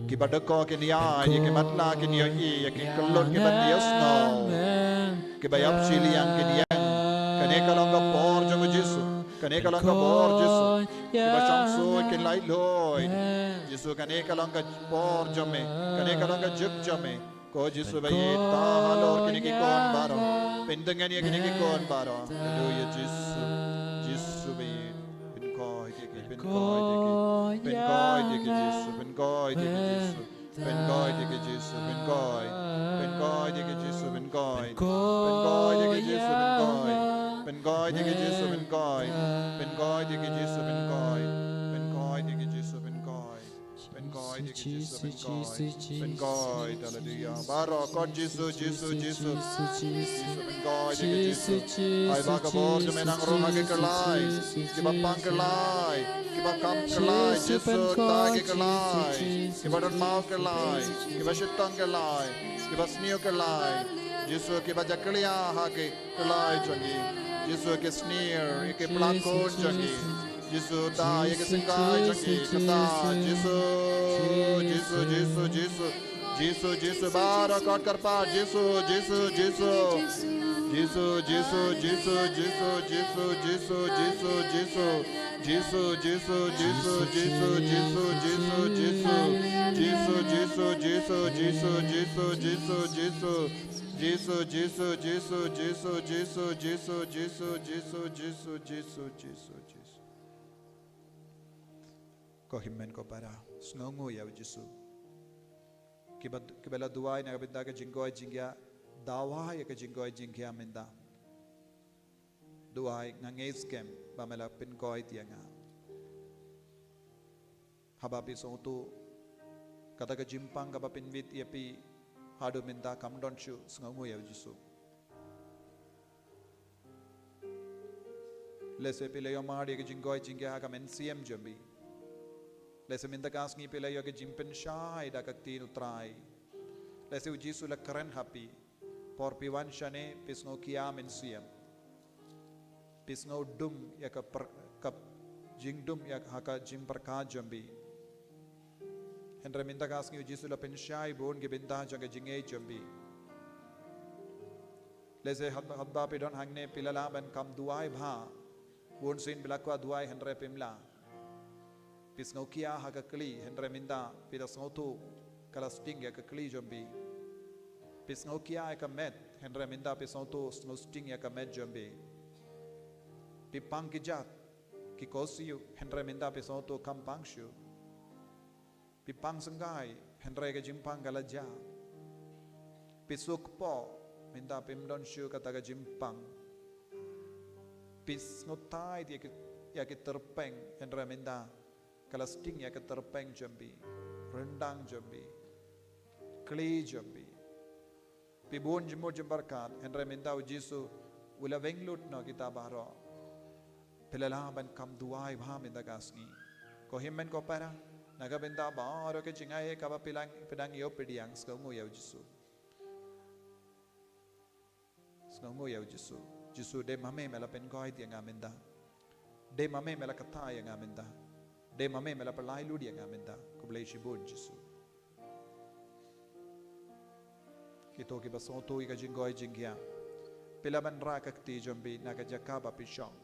Kiba dkoh kin ïaid, ïa ki matlah kin ïohi, ïa ki kyllut kiba ïasnoh. Kiba ïap shiliang kin ïeng, ka Kane ka long ka por jong u Jisu. Kane ka long ka por Jisu. Kiba shong suk kin laitluid. Jisu, kane ka long ka por jong me. Kane ka long ka juk jong me. Ko Jisu ba ïeit, ta halor kine ki khun baroh. Pyndeng ïa kine ki khun baroh. Haleluya Jisu. Jisu ba ïeit. Pynkhiah ïa ki, pynkhiah ïa ki. Pynkhiah ïa ki Jisu, pynkhiah ïa ki Jisu. Pynkhiah ïa ki Jisu, pynkhiah. Pynkhiah ïa ki Jisu, pynkhiah. Pynkhiah ïa ki Jisu, pynkhiah. Pynkhiah ïa ki Jisu, pynkhiah. Pynkhiah ïa ki Jisu, pynkhiah. Pynkhiah ïa ki Jisu, pynkhiah. Pynkhiah ïa ki Jisu, pynkhiah. Pynkhiah, haleluya. Baroh khot Jisu, Jisu, Jisu. Jisu, pynkhiah ïa ki Jisu. Ai ba ka bor jong me nang rung ha ki kyllai. Kiba pang kyllai. Kiba kam kyllai. Jisu, tai ki kyllai. Kiba don maw kyllai. Kiba shitom kyllai. Kiba sniew kyllai. Jisu, kiba jakhlia ha ki kyllai jong ki. Jisu, ki sniew ïa ki pla khun jong ki. Jisu, tai ïa ki syngkai jong ki. Kata Jisu, Jisu, Jisu, Jisu. Jisu, Jisu, baroh khot kyrpad. Jisu, Jisu, Jisu. Jisu, Jisu, Jisu, Jisu, Jisu, Jisu, Jisu, Jisu. Jisu, Jisu, Jisu, Jisu, Jisu, Jisu, Jisu. Jisu, Jisu, Jisu, Jisu, Jisu, Jisu, Jisu. Jisu, Jisu, Jisu, Jisu, Jisu, Jisu, Jisu, Jisu, Jisu, Jisu, Jisu, Jisu. Ko hynmen ko para, sngewnguh ïa u Jisu. Kiba, kiba la duwai na ka bynta ka jingkoit jingkhiah, dawa ïa ka jingkoit jingkhiah mynta. Duwai, nga ngeit skhem ba me la pynkhiah ïa nga. Haba phi sngewthuh kata ka jingpang kaba pynwit ïa phi haduh mynta kam don shuh, sngewnguh ïa u Jisu. Lehse phi la ïohmad ïa ka jingkoit jingkhiah ha ka mynsiem jong phi. Lehse mynta ka sngi phi la ïoh ka jingpynshai da ka kti u Trai. Lehse u Jisu la kren ha phi. Por phi wan shane phi sngewkhia mynsiem. Phi sngewdum ïa ka per-, ka jingdum ïa ha ka jingpyrkhat jong phi. Hynrei mynta ka sngi u Jisu la pynshai bun ki bynta jong ka jingngeit jong phi. Lehse haba, haba phi don hangne phi la lah ban kham duwai bha. Bun sien phi la kwah duwai hynrei phim lah. Phi sngewkhia ha ka kli hynrei mynta phi la sngewthuh ka la sting ïa ka kli jong phi. Phi sngewkhia ïa ka met hynrei mynta phi sngewthuh sngew sting ïa ka met jong phi. Phi pang ki jat ki korsiew hynrei mynta phi sngewthuh kam pang shuh. Phi pang syngkai hynrei ka jingpang ka la jia. Phi suk poh mynta phim don shuh kata ka jingpang. Phi sngewthait ïa ki, ïa ki tyrpeng hynrei mynta ka la sting ïa ki tyrpeng jong phi, ryndang jong phi, kli jong phi. Phi bun jingmut jingpyrkhat hynrei mynta u Jisu u la weng lut noh kita baroh. Phi la lah ban kham duwai bha mynta ka sngi. Ko hynmen ko para, na ka bynta baroh ka jingaiei kaba phi la, phi dang ïoh pdiang, sngewnguh ïa u Jisu. Sngewnguh ïa u Jisu. Jisu, dei ma me me la pynkhiah ïa nga mynta. Dei ma me me la kata ïa nga mynta. Dei ma me me la pynlait lut ïa nga mynta. Khublei shibun Jisu. Kito kiba sngewthuh ïa ka jingkoit jingkhiah, phi lah ban rah ka kti jong phi na ka jaka ba phi shong.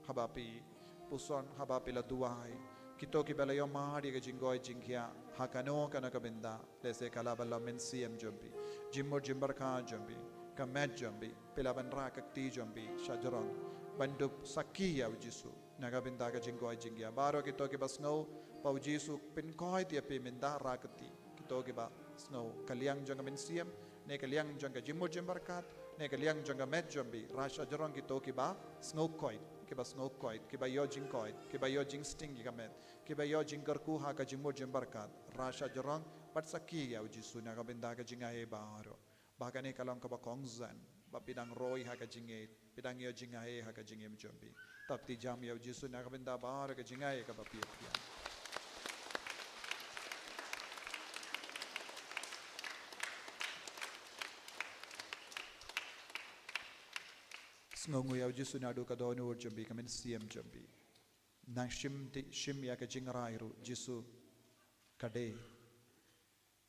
Haba phi puson, haba phi la duwai. Kito kiba la ïohmad ïa ka jingkoit jingkhiah ha kano kano ka bynta, lehse ka lah ban long mynsiem jong phi, jingmut jingpyrkhat jong phi, ka met jong phi, phi lah ban rah ka kti jong phi shajrong ban dup sakhi ïa u Jisu. Na ka bynta ka jingkoit jingkhiah. Baroh kito kiba sngew ba u Jisu u pynkhiah ïa phi mynta, rah ka kti. Kito kiba sngew, ka liang jong ka mynsiem, ne ka liang jong ka jingmut jingpyrkhat, ne ka liang jong ka met jong phi, rah shajrong kito kiba sngew koit, kiba sngew koit, kiba ïoh jingkoit, kiba ïoh jingsting ïa ka met, kiba ïoh jingkyrkhu ha ka jingmut jingpyrkhat, rah shajrong bad sakhi ïa u Jisu na ka bynta ka jingaiei baroh. Ba kane ka long kaba kongsan ba phi dang roi ha ka jingngeit, phi dang ïoh jingaiei ha ka jingim jong phi. Thap kti jam ïa u Jisu na ka bynta baroh ka jingaiei kaba phi ïoh. Sngewnguh ïa u Jisu naduh ka dohnud jong phi, ka mynsiem jong phi. Nang shim ti, shim ïa ka jingrai ruh, Jisu, ka dei,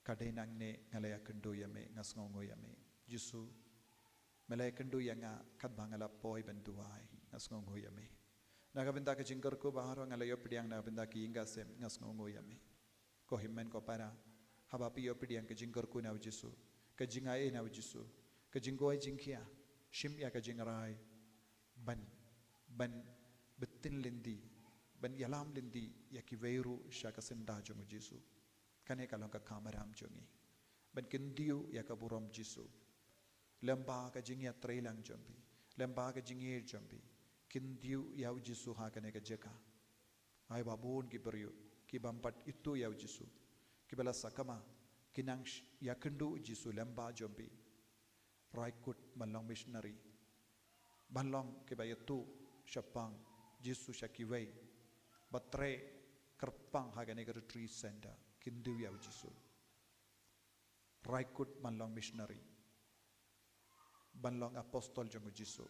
ka dei nangne nga la ïakynduh ïa me, nga sngewnguh ïa me. Jisu, Me la ïakynduh ïa nga katba nga la poi ban duwai, nga sngewnguh ïa me. Na ka bynta ka jingkyrkhu baroh nga la ïoh pdiang, na ka bynta ka ïing ka sem, nga sngewnguh ïa me. Ko hynmen ko para, haba phi ïoh pdiang ka jingkyrkhu na u Jisu, ka jingai na u Jisu, ka jingduwai jingkhia, shim ïa ka jingrai ban, ban btin lynti, ban ïalam lynti ïa kiwei ruh sha ka syndah jong u Jisu. Kane ka long ka kamram jong ngi, ban kyntiew ïa ka burom Jisu. Lymba ka jingïatreilang jong phi, lymba ka jingïeit jong phi, kyntiew ïa u Jisu ha kane ka jaka. Ai ba bun ki briew ki bym pat ithuh ïa u Jisu, kiba la sakma, ki nang sh-, ïakynduh u Jisu lymba jong phi. Rai kut ban long missionary, ban long kiba ïathuh shaphang Jisu sha kiwei, ba trei kyrpang ha kane ka retreat center, kyntiew ïa u Jisu. Rai kut ban long missionary, ban long apostol jong u Jisu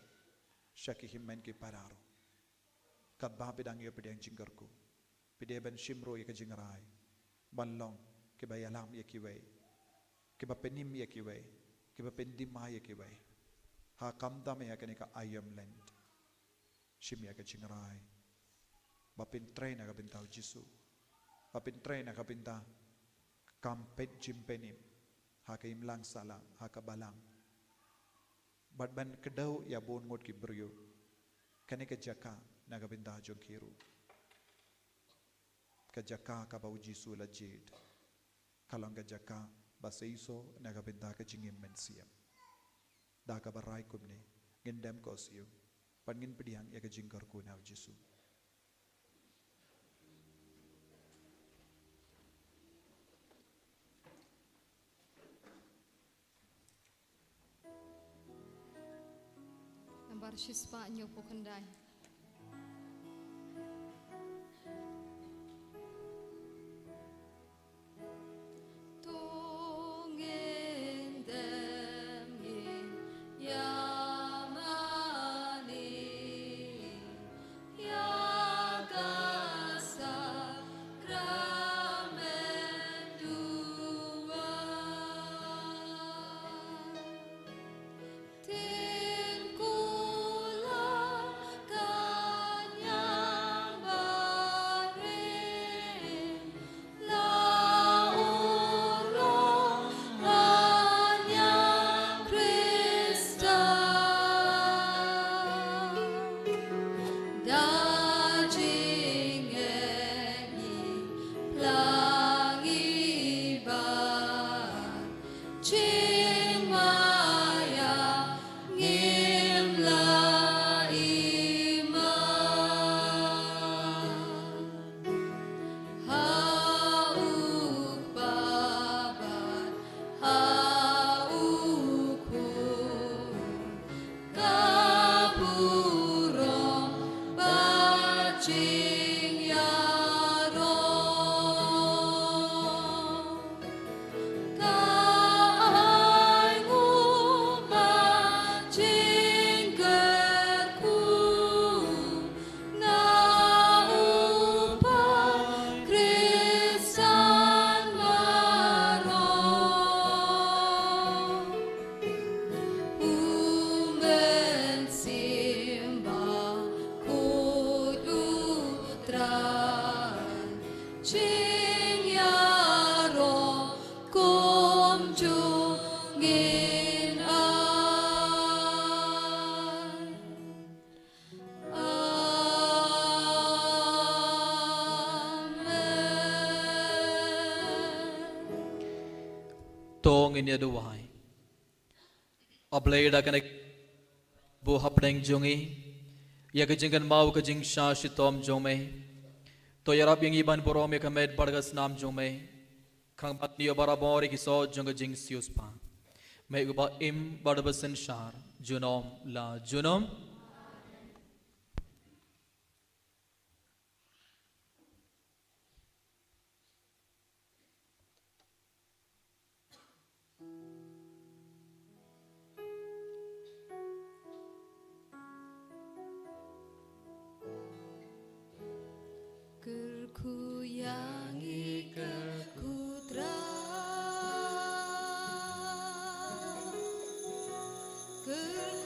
sha ki hynmen ki para ruh. Katba phi dang ïoh pdiang jingkyrkhu, phi dei ban shim ruh ïa ka jingrai ban long kiba ïalam ïa kiwei, kiba pynim ïa kiwei, kiba pyndima ïa kiwei. Ha, khamtam ïa kane ka Aïom Lent. Shim ïa ka jingrai ba phin trei na ka bynta u Jisu, ba phin trei na ka bynta ka kam peit jingpynim ha ka imlang sahlang, ha ka balang, bad ban kdew ïa bun ngut ki briew. Kane ka jaka na ka bynta jong ki ruh. Ka jaka kaba u Jisu la jied ka long ka jaka ba seisoh na ka bynta ka jingim mynsiem. Da kaba rai kumne, ngin dem ko siew, bad ngin pdiang ïa ka jingkyrkhu na u Jisu. Nambar shispah hynñiewphew khyndai. To ngin dem ngin ïa mane ïa ka sakramen duwai. Tin kular ka ñiang barim, la urlong ha ñiang Khristan. Da jingngeit ngi plang ngi bad jingmaïa ngim la iman. Ha u Kpa bad ha u Khun, ka burom bad jingïaroh. Ka ai nguh bad jingkyrkhu na u Khristan baroh. U Mynsiem Bakhuid, u Trai, jingïaroh kumjuh ngin ai. Amen. To ngin ïa duwai. A Blei, da kane buh hapdeng jong ngi ïa ka jingkynmaw ka jingshah shitom jong me. To ïarap ïa ngi ban burom ïa ka met bad ka snam jong me, khnang ban ïoh barabor ïa ki soh jong ka jingsiewspah. Me uba im bad uba synshar junom la junom. Kyrkhu ïa ngi, kyrkhu Trai. Kyrkhu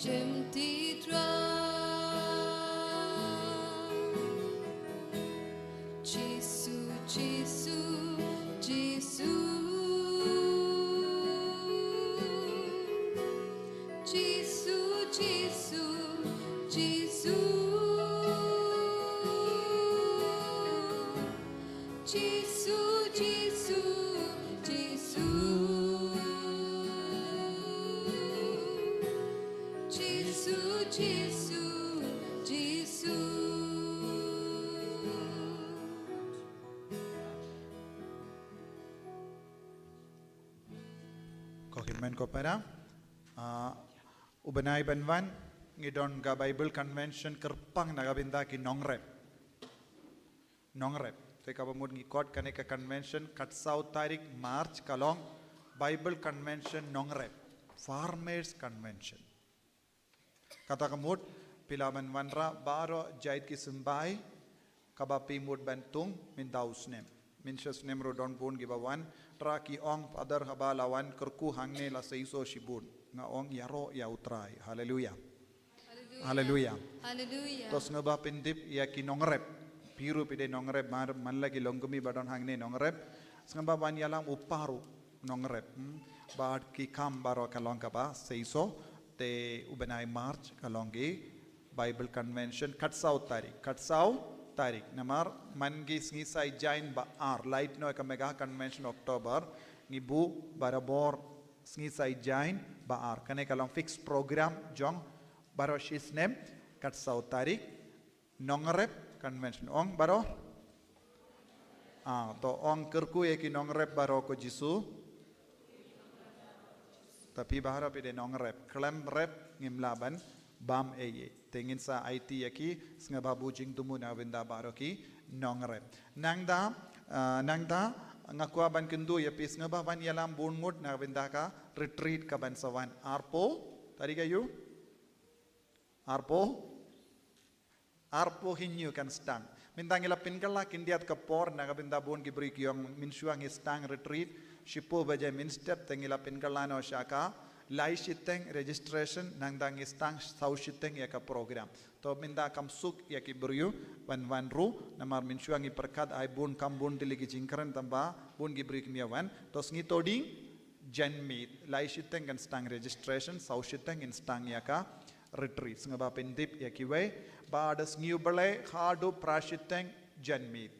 Jemti dra. Jisu, Jisu, Jisu. Jisu, Jisu, Jisu. Jisu, Jisu, Jisu. Jisu, Jisu, Jisu. Ko hynmen ko para, ah, u bnai ban wan ngi don ka Bible Convention kyrpang na ka bynta ki nongrep. Nongrep. Te kaba mut ngi kot kane ka convention, khatsaw tarik March ka long Bible Convention Nongrep, Farmers Convention. Kata ka mut phi lah ban wanrah baroh jait ki symbai kaba phi mut ban tung mynta u snem. Mynshisnem ruh don bun kiba wanrah, ki ong, Father, haba la wan kyrkhu hangne la seisoh shibun. Nga ong, ïaroh ïa U Trai. Haleluia. Haleluia. Haleluia. To sngewbha pyndep ïa ki nongrep. Phi ruh phi dei nongrep, man, man la ki longkmie ba don hangne nongrep. Sngewbha ban ïalam u pa ruh nongrep. Hmm. Bad ki kam baroh ka long kaba seisoh, te u bnai March ka long ki Bible Convention khatsaw tarik. Khatsaw tarik. Namar man ki sngi Saitjaiñ ba ar, lait noh ka mega convention October, ngi buh barabor sngi Saitjaiñ ba ar. Kane ka long fixed program jong baroh shi snem, khatsaw tarik, nongrep convention. Ong baroh. Ah, to ong kyrkhu ïa ki nongrep baroh ko Jisu. Te phi baroh phi dei nongrep. Khlem rep ngim lah ban bam ei ei. Te ngin sa aiti ïa ki, sngewbha buh jingthmu na bynta baroh ki nongrep. Nangta, ah, nangta nga kwah ban kyntu ïa phi, sngewbha ban ïalam bun ngut na bynta ka retreat kaban sa wan. Arphew, tarik aïu? Arphew? Arphew hynñiew kan stang. Mynta ngi la pynkylla khyndiat ka por na ka bynta bun ki briew ki ong mynshuwa ngi stang retreat shiphew baje mynstep, te ngi la pynkylla noh sha ka lai shiteng registration, nangta ngi stang saw shiteng ïa ka program. To mynta kam suk ïa ki briew ban wan ruh, namar mynshuwa ngi pyrkhat ai bun kam bun tylli ki jingkren tangba bun ki briew kim ïa wan. To sngi Thohdieng janmiet, lai shiteng kan stang registration, saw shiteng kan stang ïa ka retreat. Sngewbha pyndep ïa kiwei. Bad sngi U Blei haduh phra shiteng janmiet.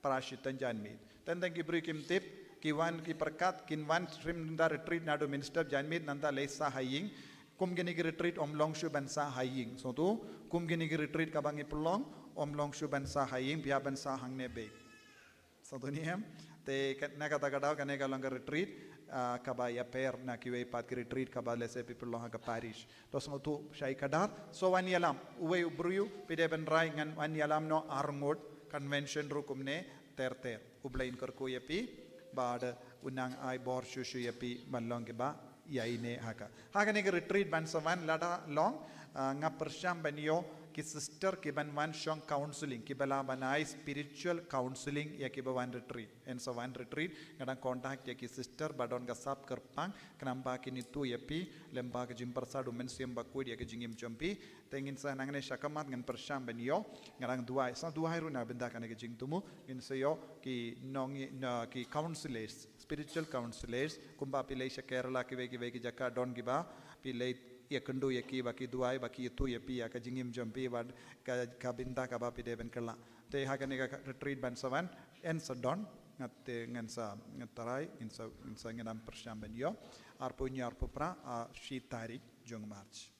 Phra shiteng janmiet. Teng teng ki briew kim tip, ki wan ki pyrkhat, kin wan shim da retreat naduh mynstep, janmiet nangta leit sah ha ïing. Kum kine ki retreat ym long shuh ban sah ha ïing. Sngewthuh, kum kine ki retreat kaba ngi pynlong, ym long shuh ban sah ha ïing, phi hap ban sah hangne beit. Sngewthuh ne em? Te ka, na kata ka daw kane ka long ka retreat, ah, kaba ïapher na kiwei pat ki retreat kaba lehse phi pynlong ha ka parish. To sngewthuh shai khadar, so wan ïalam, uwei u briew phi dei ban rai ngan wan ïalam noh ar ngut, convention ruh kumne ter ter. U Blei un kyrkhu ïa phi, bad un nang ai bor shuh shuh ïa phi ban long kiba ïaineh ha ka. Ha kane ka retreat ban sa wan lada long, ah, nga pyrshang ban ïoh ki sister kiban wan shong counseling, kiba lah ban ai spiritual counseling ïa kiba wan retreat. Yn sa wan retreat, nga dang contact ïa ki sister ba don ka sap kyrpang, khnang ba kin ïathuh ïa phi lem bad ka jingpyrsad U Mynsiem Bakhuid ïa ka jingim jong phi. Te ngin sa nangne sha khmat ngan pyrshang ban ïoh, nga dang duwai, sa duwai ruh na bynta kane ka jingthmu, ngin sa ïoh ki nong, na ki counselors, spiritual counselors, kumba phi leit sha Kerala kiwei kiwei ki jaka don kiba phi leit ïakynduh ïa ki ba ki duwai ba ki ïathuh ïa phi ïa ka jingim jong phi bad ka, ka bynta kaba phi dei ban kylla. Te ha kane ka retreat ban sa wan, yn sa don, nga te ngan sa, ngan trai, ngin sa, ngin sa, ngan ym pyrshang ban ïoh, arphew hynñiew arphew phra, ah, shi tarik jong March.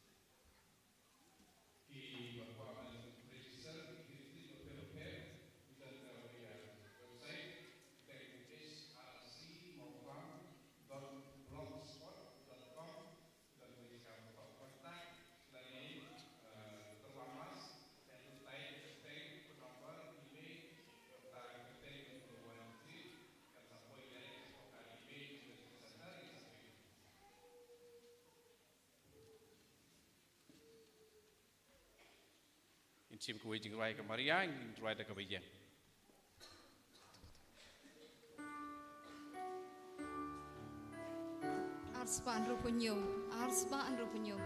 Ngin shim kawei jingrwai ka Maria, ngin rwai da kaba ïeng. Ar spah hynriewphew hynñiew, ar spah hynriewphew hynñiew.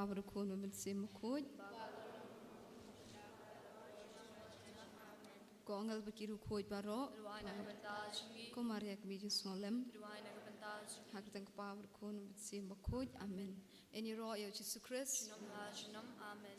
Bad u Khun bad u Mynsiem Bakhuid. Ko angel bad ki riewkhuid baroh. Ko Maria ka Mei jingsngewlem. Ha ka kyrteng u Kpa bad u Khun bad u Mynsiem Bakhuid. Amen. Ngin ïaroh ïa u Jisu Khrist. Amen.